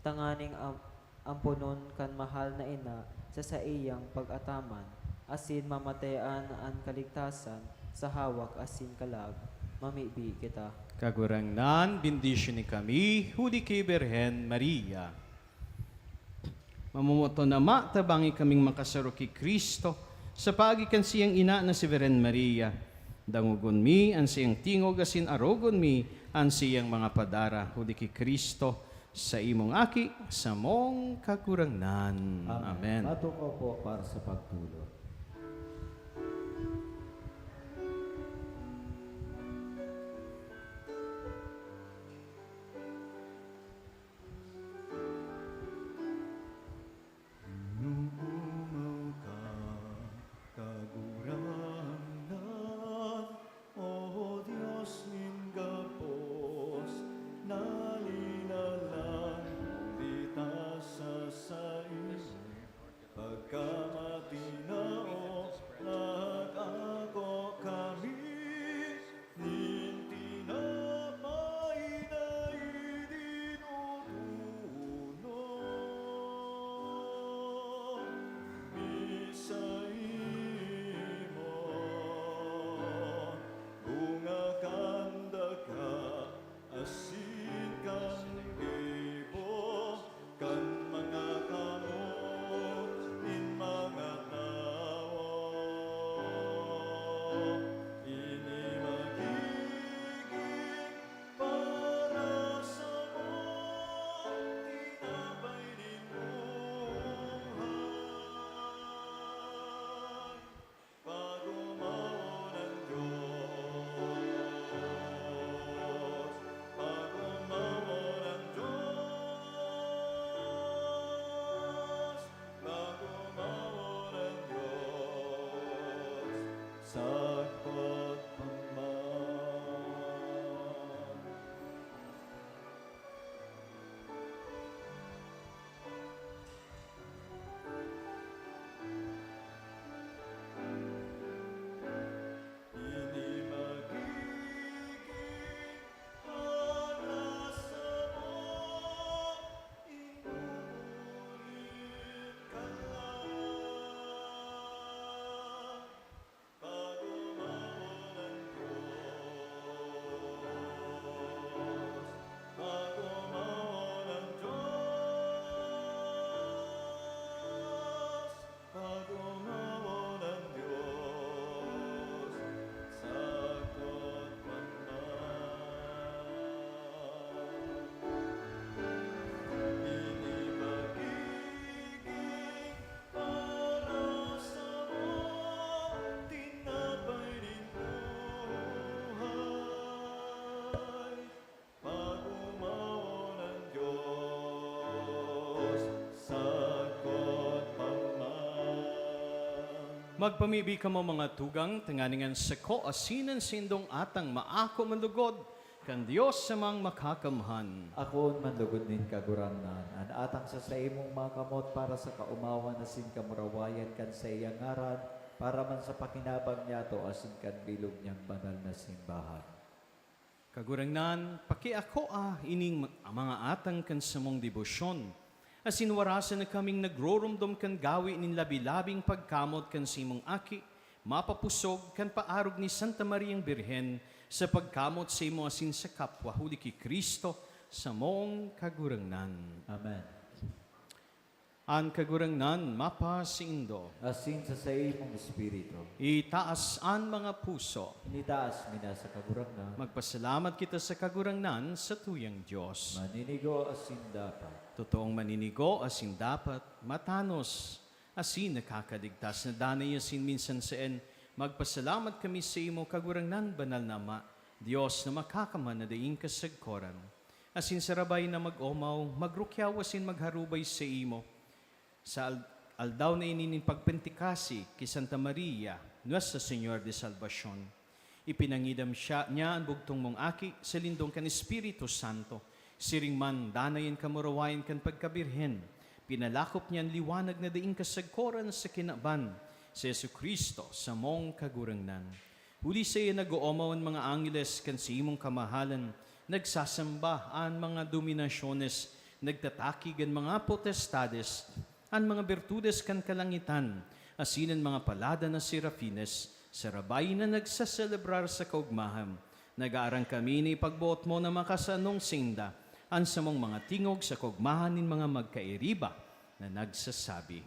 tanganing am-, amponon kan mahal na ina sa saiyang pag-ataman, asin mamatayan an kaligtasan sa hawak asin kalag, mamibi kita. Kagurangnan, bendisyon ni kami, huli ki Birhen Maria. Mamomoton na matabangi kaming makasaro ki Cristo, sa paagi kan siyang ina na si Birhen Maria. Dangogon mi an siyang tingog asin arogon mi an siyang mga padara, huli ki Cristo, sa imong Aki, samong Kagurangnan. Amen. Amen. Matukaw po para sa pagtulog. Inuumaw ka, Kagurangnan, O Dios nin gabos, nalinalang huli ta sa saimo. Pagkamatinao, nag-ako kami nin tinapay na idinodonon mi saimo, bunga kan daga asin kan gibo kan mga kamot nin mga tawo. Ini magigin para samo tinapay nin buhay. Pag-omawon an Dios, pag-omawon an Dios, pag-omawon an Dios, sagkod pa man. Magpamibi kamo, mga tugang, tanganing an sako asin an saindong atang maako man lugod kan Dios Amang Makakamhan. Akoon man lugod nin, Kagurangnan, an atang sa saimong makamot para sa kaomawan asin kamurawayan kan saiyang ngaran, para man sa pakinabang niyato asin kan bilog niyang banal na simbahan. Kagurangnan, pakiakoa ining ma-, mga atang kan samong debosyon, asin warasan na kaming nagroromdom kan gawi nin labi-labing pagkamot kan saimong Aki, mapapusog kan paarog ni Santa Mariang Birhen, sa pagkamot saimo asin sa kapwa, huli ki Cristo, samong Kagurangnan. Amen. An Kagurangnan mapasaindo. Asin sa saimong espiritu. Itaas an mga puso. Initaas mi na sa Kagurangnan. Magpasalamat kita sa Kagurangnan, sa tuyang Dios. Maninigo asin dapat. Totoong maninigo asin dapat, matanos, asin nakakaligtas na danay asin minsan saen, magpasalamat kami saimo, Kagurangnan, banal na Ama, Dios na makakamhan na daing kasagkoran. Asin sarabay na mag-omaw, magrukyaw asin magharubay saimo. Sa al-, aldaw na ini nin pagpentekasi ki Santa Maria, Nuestra Señor de Salvacion, ipinangidam siya, niya an bugtong mong Aki sa lindong kan Espiritu Santo. Siring man, danay an kamurawayan kan pagkabirhen. Pinalakop niya an liwanag na daing kasagkoran sa kinaban, si Jesu-Cristo, samong Kagurangnan. Huli saiya nag-oomaw an mga angeles kan saimong kamahalan, nagsasamba an mga dominasyones, nagtatakig an mga potestades, an mga birtudes kan kalangitan, asin an mga palada na serafines, sarabay na nagseselebrar sa kaogmahan. Nag-aarang kami na ipagboot mo na makasanong sainda an samong mga tingog sa kaogmahan nin mga magkairiba na nagsasabi.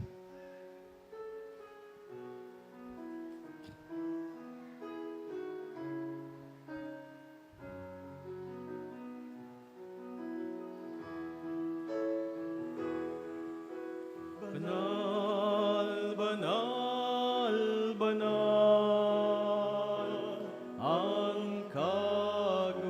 Banal, banal, banal, an Kagurangnan,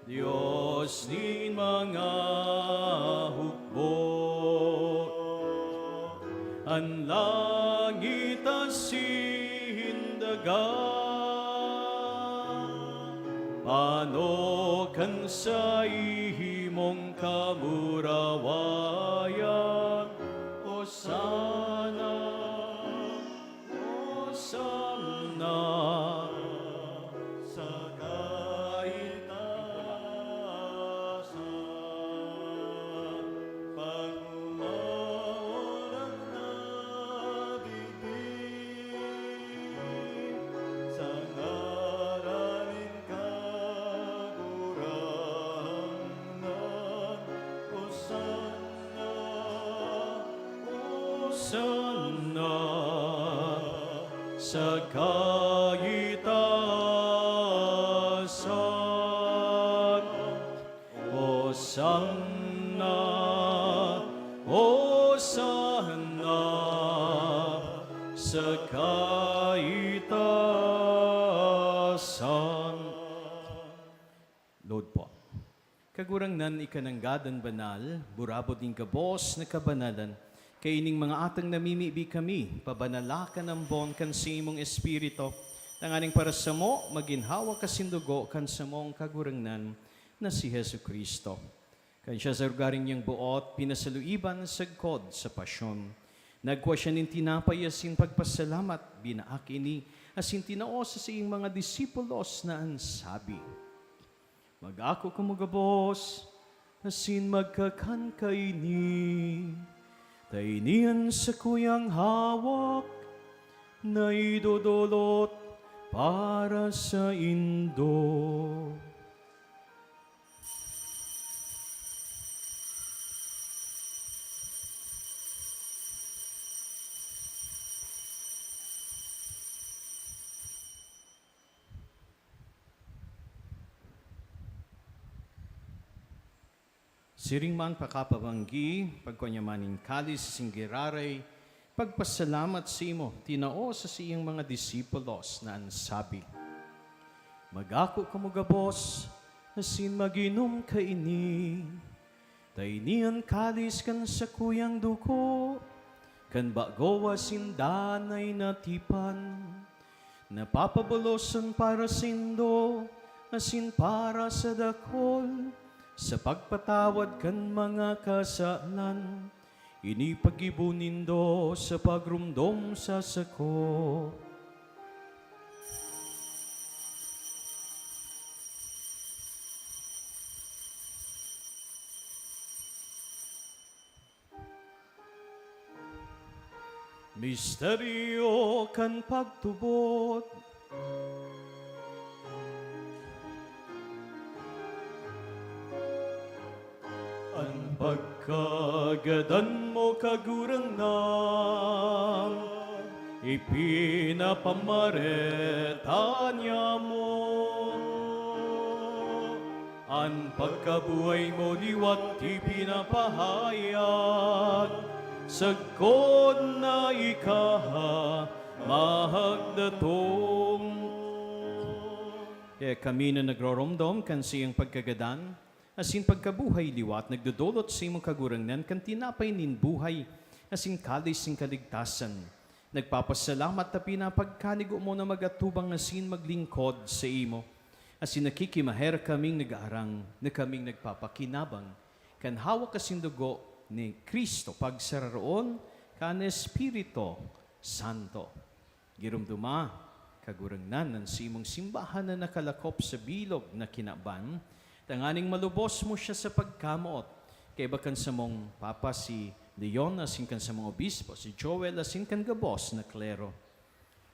Dios nin mga hukbo. An langit asin daga, pano kan saimong kamurawayan. Hosanna, Hosanna, sa kaitaasan, pag-omaw an nadigdi, sa ngaran nin Kagurangnan. Hosanna, Hosanna, sa kaitaasan. Hosanna, Hosanna, sa kaitaasan. Lord po. Kagurangnan, ika nanggad an banal, burabod nin gabos na kabanalan. Kaining mga atang namimibi kami, pabanala kan ambon kan saimong Espiritu, tanganing para samo magin hawak asin dugo kan samong Kagurangnan na si Jesu-Cristo. Kan siya sa lugaring niyang boot, pinasaluiban sagkod sa pasyon, nagkua siya nin tinapay asin pagpasalamat, binaak ini, asin tinao sa saiyang mga disipulos na an sabi, "Mag-ako kamo gabos, asin magkakan kaini, ta ini an sakuyang hawak na idodolot para saindo." Siring man pakapabanggi, pagkua niya man nin kalis asin giraray, pagpasalamat saimo, tinao sa saiyang mga disipulos na an sabi, "Mag-ako kamo gabos, asin mag-inom kaini, Ta ini an kalis kan sakuyang dugo, kan bago asin danay na tipan, na papabolosan para saindo asin para sa dakul, sa pagpatawad kan mga kasalan. Ini paggibo nindo sa pagromdom sa sako. Misteryo kan pagtubod. An pagkagadan mo, Kagurangnan, ipinapamareta niamo. An pagkabuhay mo liwat ipinapahayag, sagkod na ika mahagdatong. Kaya kami na nagroromdom kan saiyang pagkagadan asin pagkabuhay liwat, nagdodolot sa imong Kagurangnan kan tinapay nin buhay asin kalis nin kaligtasan. Nagpapasalamat ta pinapagkanigo mo na mag-atubang asin maglingkod sa imo. Asin nakikimaherak kaming nag-aarang na kaming nagpapakinabang kan hawak asin dugo ni Cristo, pagsararoon kan Espiritu Santo. Giromdoma, Kagurangnan, an saimong simbahan na nakalakop sa bilog na kinaban, tanganing malubos mo siya sa pagkamoot, kaiba kan samong Papa si Leon, asin kan samong Obispo si Joel, asin kan gabos na klero.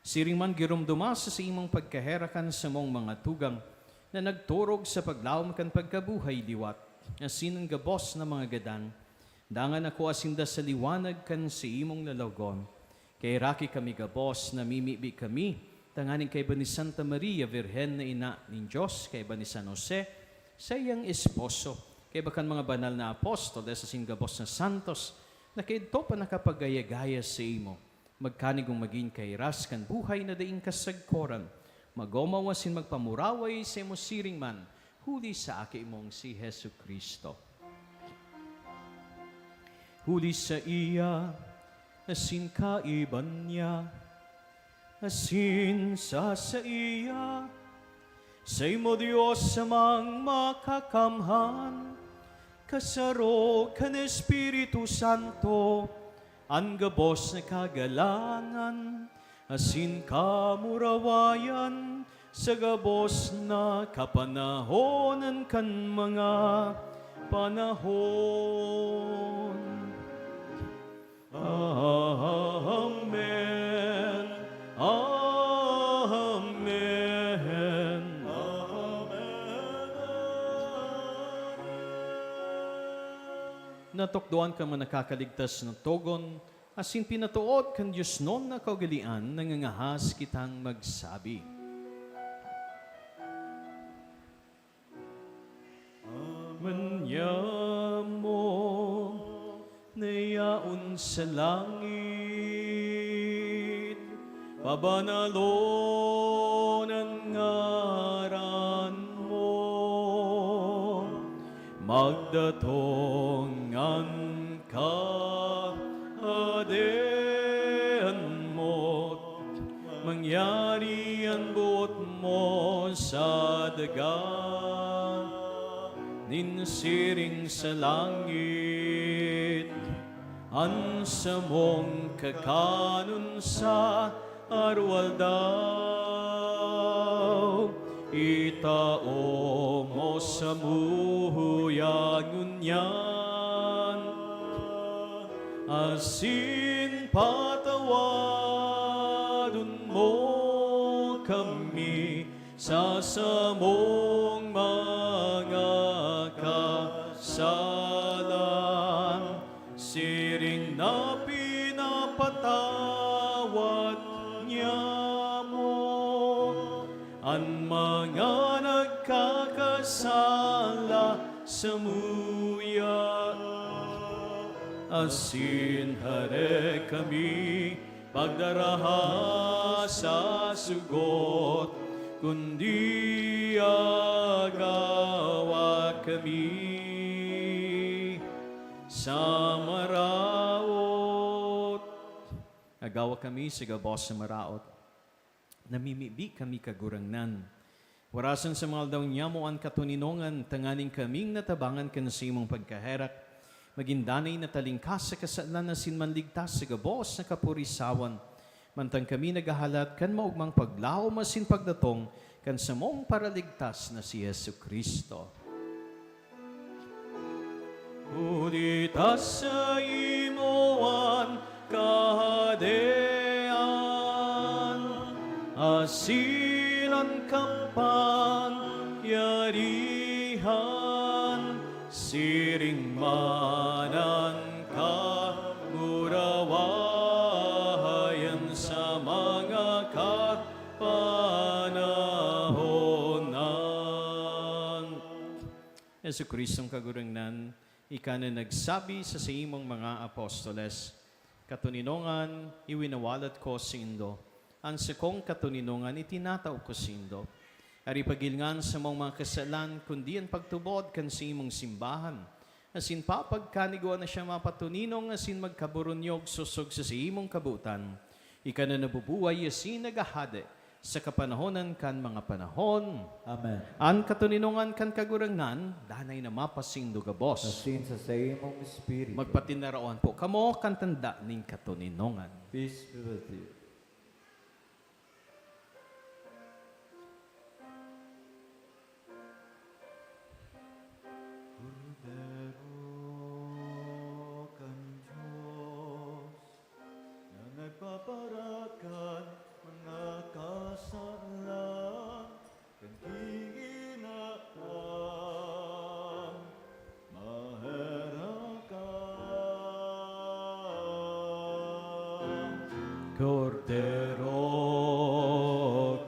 Siring man, giromdoma sa saimong pagkaherak an samong mga tugang na nagturog sa paglaom kan pagkabuhay liwat, asin an gabos na mga gadan, dangan akoa sinda sa liwanag kan saimong lalawogon. Kaheraki kami gabos, namimibi kami tanganing kaiba ni Santa Maria Birhen na ina nin Dios, kaiba ni San Jose, saiyang esposo, kaiba kan mga banal na apostoles asin gabos na santos na kaidto pa nakapagaya-gaya saimo. Magkanigong magin kairas kan buhay na daing kasagkoran, magomaw asin magpamuraway saimo siring man, huli sa Aki mong si Jesu-Cristo. Huli saiya, asin kaiba niya, asin sa saiya, saimo, Dios Amang Makakamhan, kasaro kan Espiritu Santo, an gabos na kagalangan asin kamurawayan sa gabos na kapanahonan kan mga panahon. Amen. Amen. Amen. Natukdoan kan mga nakakaligtas na togon, asin pinatood kan diosnon na kaugalean, nangangahas kitang magsabi. Manyamo na yaon sa langit, pabanalon an ngaran mo, magdatong an Kahadean mo, mangyari an boot mo sa daga, nin siring sa langit. An samong kakanon sa aroaldaw, itao mo samuya ngunyan, asin patawadon mo kami sa samong mga kasalan, siring na pinapatawad niamo an mga nagkakasala samuya. Asin hare kami pagdaraha sa sugot, kundi agawa kami sa maraot. Agawa kami sa gabos na maraot. Namimibi kami, Kagurangnan. Warasan sa mga aldaw nyamo an katoninongan, tanganing kaming natabangan kan saimong pagkaherak, magin danay na talingkas sa kasalan asin manligtas sa gabos na kapurisawan. Mantang kami naghahalat kan maogmang paglaom asin pagdatong kan samong Paraligtas na si Jesu-Cristo. Huli ta saimo an Kahadean, asin an kapangyarihan, siring man an kamurawayan sa mga kapanahonan. Jesu-Cristong Kagurangnan, ika na nagsabi sa saimong mga apostoles, "Katoninongan, iwinawalat ko saindo, an sakong katoninongan itinatao ko saindo." Ari pagilngan sa mga kasalan, kundi an pagtubod kan saimong simbahan, asin papagkanigoan na siya mapatoninong asin magkaburunyog sosog sa saimong kabotan. Ika na nabubuhay asin naghahade sa kapanahonan kan mga panahon. Amen. An katoninongan kan Kagurangnan, danay na mapasaindo gabos. Asin sa saimong espiritu. Magpatinarawan po kamo kan tanda nin katoninongan. Peace be with you. Kordero kan Dios, na nagpaparakan mga kasalan kan kinaban, maherak ka. Kordero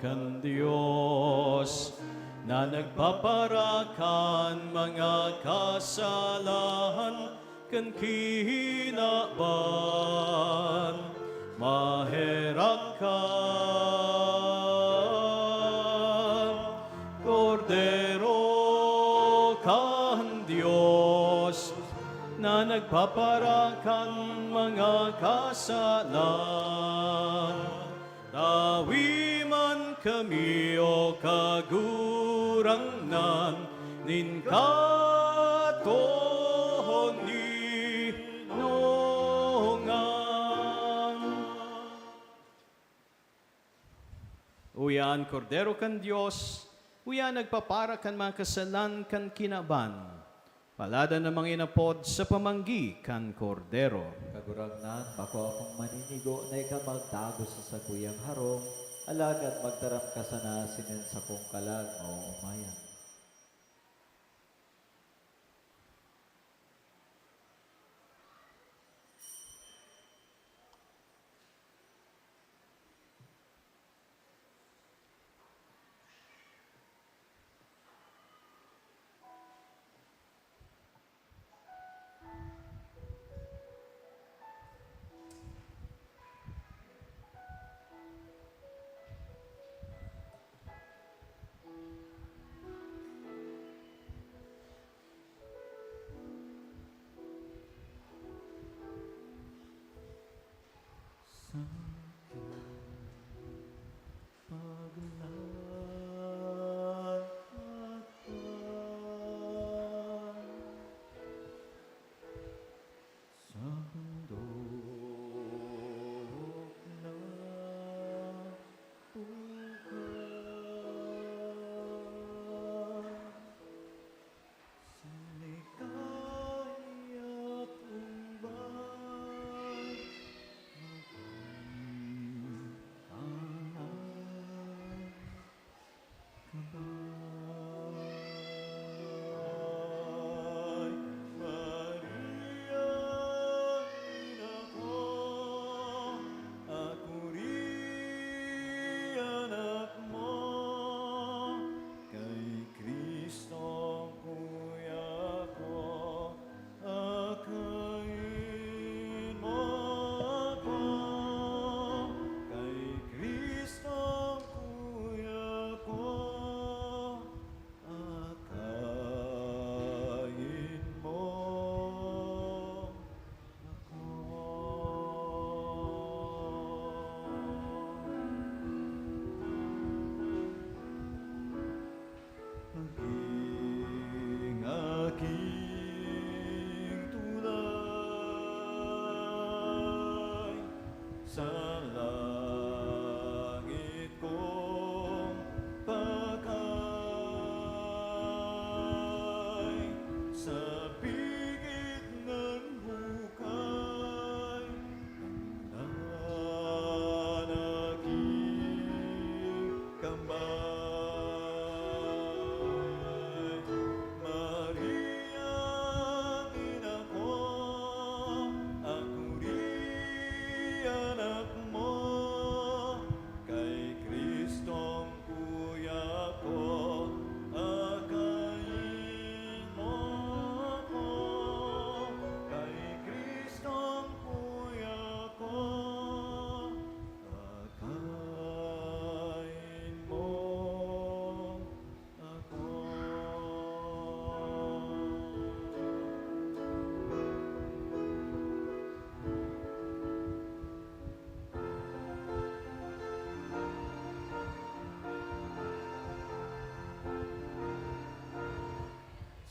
kan Dios, na nagpaparakan mga kasalan kan kinaban, maherak ka. Kordero kan Dios, na nagpaparakan mga kasalan, tawi man kami, O Kagurangnan, nin katoninongan. Uya an Kordero kan Dios, uya an nagpapara kan mga kasalan kan kinaban. Palad an mga inapod sa pamanggi kan Kordero. Kagurangnan, bako akong maninigo na ika magtago sa sakuyang harong, alagad magtaram ka sana asin an sakong kalag maoomayan.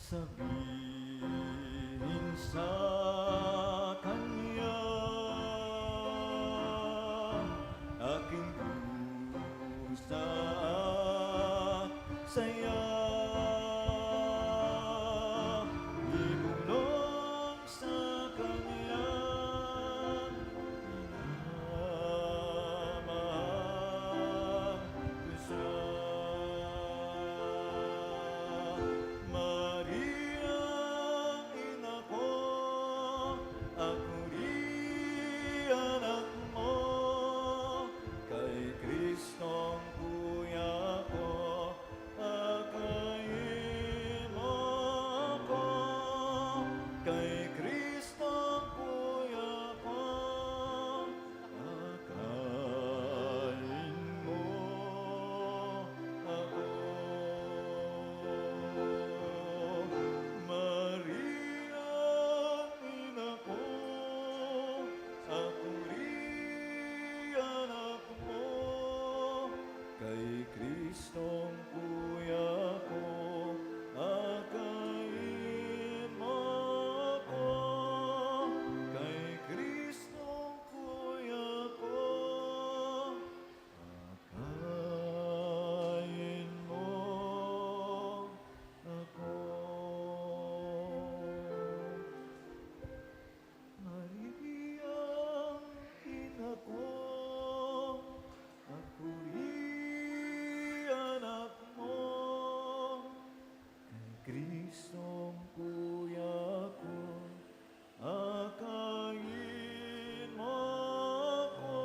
Sabihin sa kanya, aking dusa at saya, ibulong sa kanya, minamahal ko siya. Maria, ina ko, ako rin anak mo, kay Kristong kuya ko, akayin mo ako, kay Kristong kuya ko, akayin mo ako. Maria, ina ko, ako rin anak mo, kay Kristong kuya ko, akayin mo ako, kay Kristong kuya ko, akayin mo ako. Maria, ina ko, ako rin anak mo, kay Kristong kuya ko, akayin mo ako,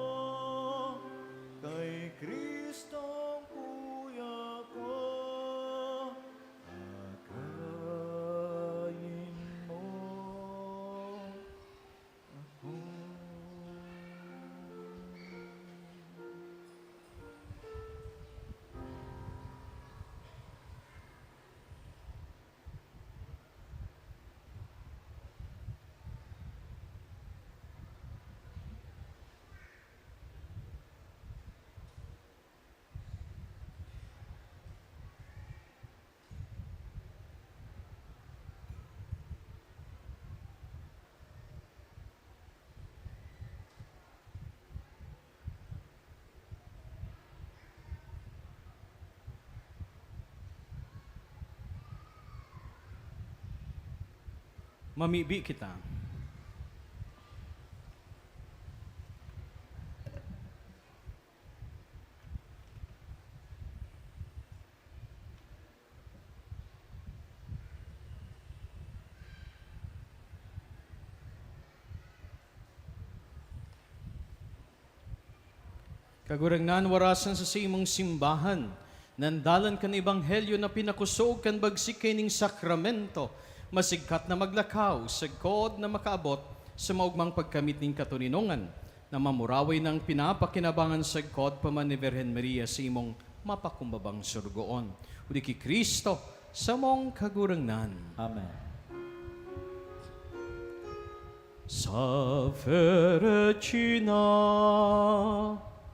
kay Kristong kuya ko, akayin mo ako. Mamibi kita. Kagurangnan, warasan sa saimong simbahan, nan dalan kan ebanghelyo na pinakusog kan bagsik kaining sakramento, masigkat na maglakaw, sagkod na makaabot sa maogmang pagkamit nin katoninongan, na mamuraway nang pinapakinabangan sagkod pa man ni Birhen Maria sa imong mapakumbabang sorogoon. Uli ki Cristo, samong Kagurangnan. Amen. Salve Regina,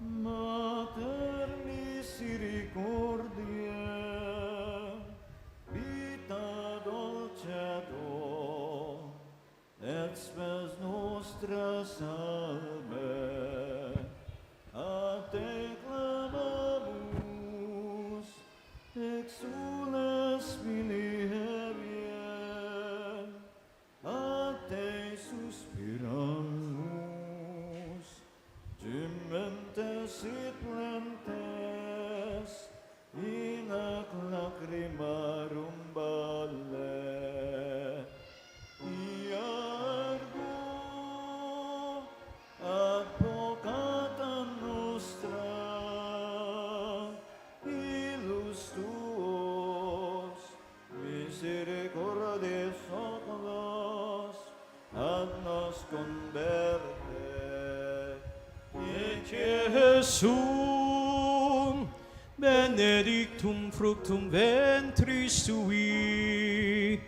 Mater misericordiae, Vita Dulcedo, et Spes Nostra Salve, a Te clamamus, exsules mihiebie, a Te suspiramus, gementes et laentes in hac lacrimarum valle. Iargo, advocata nostra, ilus tuos, misericordes oculos, et nos converte. Ecce Jesum, benedictum fructum ventris tui,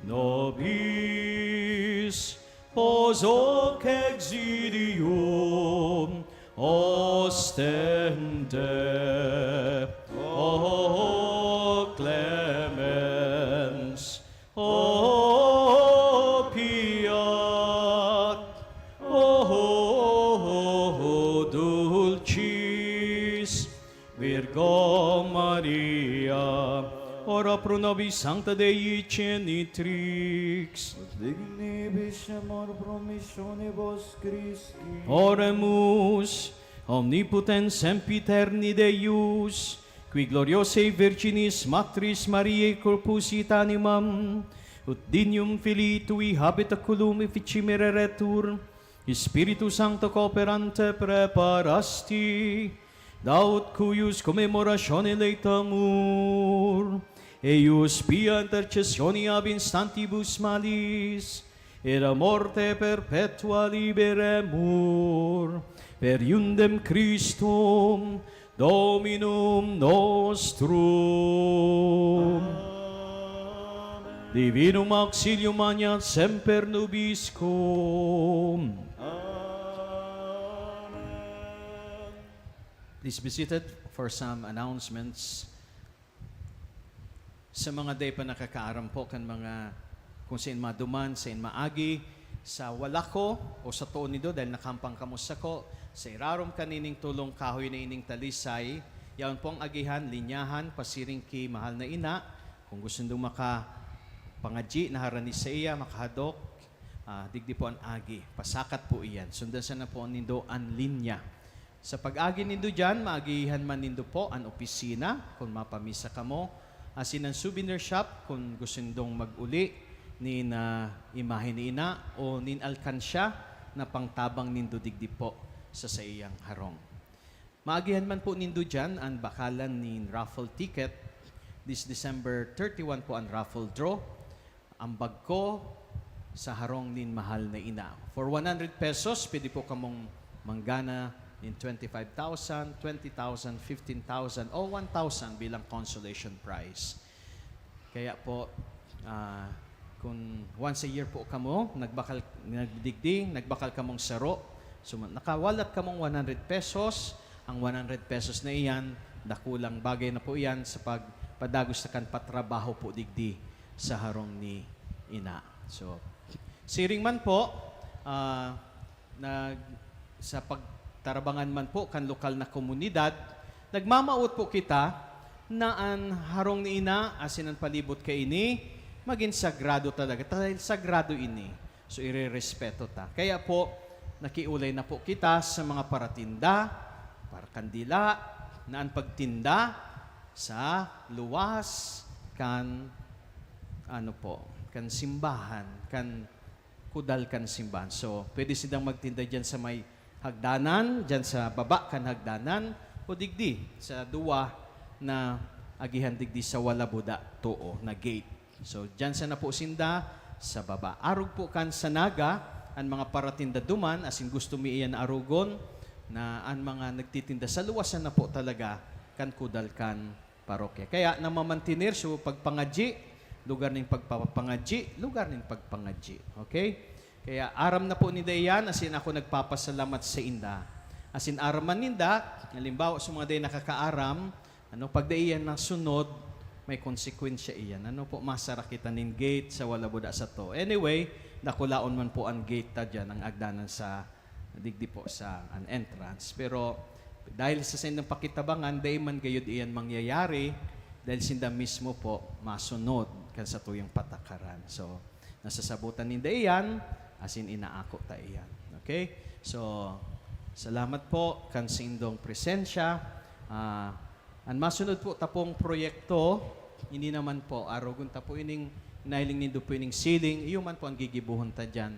nobis post hoc exilium ostende. O Clemens, o Pro nobis sancta Dei Genitrix. Dignibus amor promissionibus Christi. Oremus, Omnipotens Sempiterni Deus, qui gloriosae Virginis Matris Mariae corpus et animam, ut dignum filii tui habet oculum efficimeraretur, Spiritu Sancto cooperante preparasti, daut cuius commemoratione laetamur, eius pia intercessione ab instantibus malis, et a morte perpetua liberemur, per eundem Christum Dominum nostrum. Divinum auxilium maneat semper nobiscum. Amen. Please be seated for some announcements. Sa mga dai pa nakakaaram po kan mga kung sain maduman, sain maagi, sa wala ko o sa toon nindo dahil nakahampang kamo sako, sa irarom kanining tulong kahoy na ining talisay, yaon pong agihan, linyahan, pasiring ki mahal na ina. Kung gusto nindo makapangadyi na harani saiya, makahadok, ah, digdi po an agi. Pasakat po iyan. Sundan sana po nindo an linya. Sa pag-agi nindo diyan, maagihan man nindo po an opisina, kun mapamisa kamo, asin an souvenir shop, kun gusto nindong mag-uli nin, ah, imahe ni ina o nin alkansya na pangtabang nindo digdi po sa saiyang harong. Maagihan man po nindo diyan an bakalan nin raffle ticket. This December thirty-one po an raffle draw. Ambag ko sa harong nin mahal na ina. For one hundred pesos, pwede po kamong manggana nin twenty-five thousand, twenty thousand, fifteen thousand, o one thousand bilang consolation prize. Kaya po, ah, kung once a year po kamo, nagbakal, nagdigdi, nagbakal kamong saro, so nakawalat kamong one hundred pesos, ang one hundred pesos na iyan, dakulang bagay na po iyan sa pagpadagos na kan patrabaho po digdi sa harong ni ina. So, siring man po, ah, nag, sa pagtarabangan man po kan lokal na komunidad, nagmamawot po kita na an harong ni ina asin an palibot kaini magin sagrado talaga, dahil sagrado ini. So, irerespeto ta. Kaya po, nakiulay na po kita sa mga paratinda, parakandila, na an pagtinda sa luwas kan, ano po, kan simbahan, kan kudal kan simbahan. So, pwede sindang magtinda diyan sa may hagdanan, diyan sa baba kan hagdanan, o digdi sa duwa na agihan digdi sa wala buda too na gate. So, diyan sana po sinda sa baba. Arog po kan sa Naga, an mga paratinda duman, asin gusto mi iyan na arogon, na an mga nagtitinda sa luwasan na po talaga kan kudal kan parokya. Kaya namamantener, so pagpangadyi, lugar nin pagpapangadyi, lugar nin pagpangadyi. Okay? Kaya aram na po ninda iyan, asin ako nagpapasalamat sa inda. Asin aram man ninda, halimbawa sa mga dai nakakaaram, ano, pag dai iyan nasunod, may konsekwensya iyan. Ano po, masara kita nin gate sa wala buda sato. Anyway, dakulaon man po an gate ta diyan, ang agdanan sa digdi po sa an entrance. Pero dahil sa saindang pakitabangan, dai man gayud iyan mangyayari dahil sinda mismo po masunod kan satuyang patakaran. So, nasasabotan ninda iyan, asin inaako ta iyan. Okay? So, salamat po kan saindong presensya. Ah, an masunod po tapong proyekto, hindi naman po, arogon ta po ining, nahiling nindo po ining ceiling, iyo man po ang gigibohon ta diyan.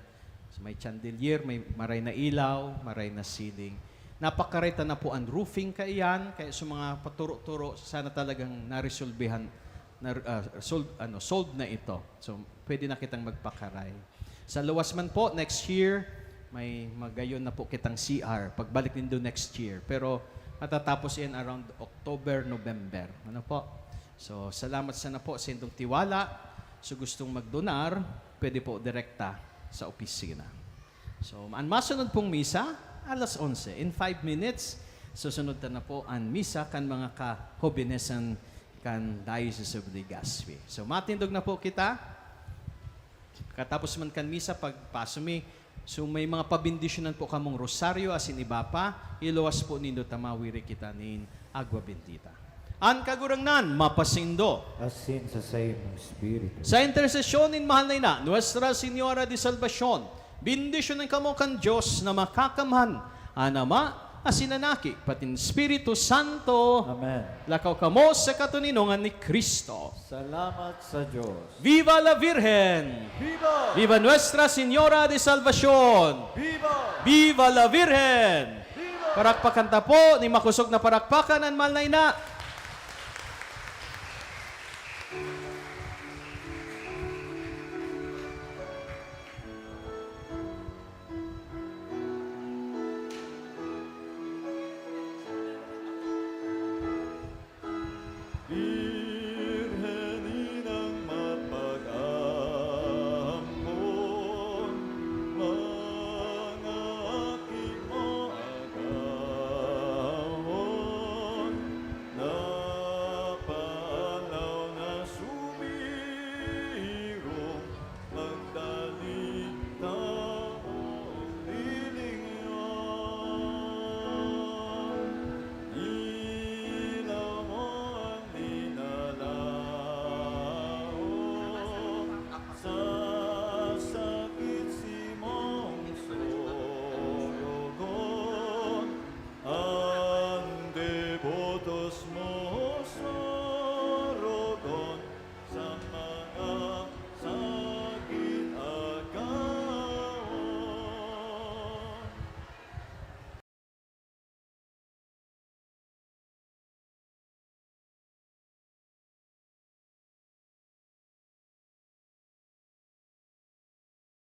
So, may chandelier, may maray na ilaw, maray na ceiling. Napakaray ta na po an roofing kaiyan, kaya sa mga paturo-turo, sana talagang naresolbihan, na, ah, solve, ano, solve na ito. So, pwede na kitang magpakaray. Sa luwas man po, next year, may magayon na po kitang C R. Pagbalik nindo next year. Pero matatapos yan around October, November. Ano po? So, salamat sana po sa indong tiwala. So, gustong magdonar, pwede po direkta sa opisina. So, an masunod pong misa, alas onse. In five minutes, susunod ta na po an misa kan mga kahobinesan kan Diocese of Legazpi. So, matindog na po kita. Katapos man kan misa, pagpaso mi, so may mga pabendisyonan po kamong rosaryo, asin iba pa, iluwas po nindo ta mawiri kita nin agwa bendita. An Kagurangnan mapasaindo. Asin sa saimong espiritu. Sa intersesyon nin mahal na ina, Nuestra Señora de Salvacion, bendisyonan kamo kan Dios na Makakamhan, an Ama, asin an Aki, patin Espiritu Santo. Amen. Lakaw kamo sa katoninongan ni Cristo. Salamat sa Diyos. Viva la Virgen! Viva! Viva Nuestra Señora de Salvacion! Viva! Viva la Virgen! Viva! Parakpakan ta po ni makosog na parakpakan an mahal na ina.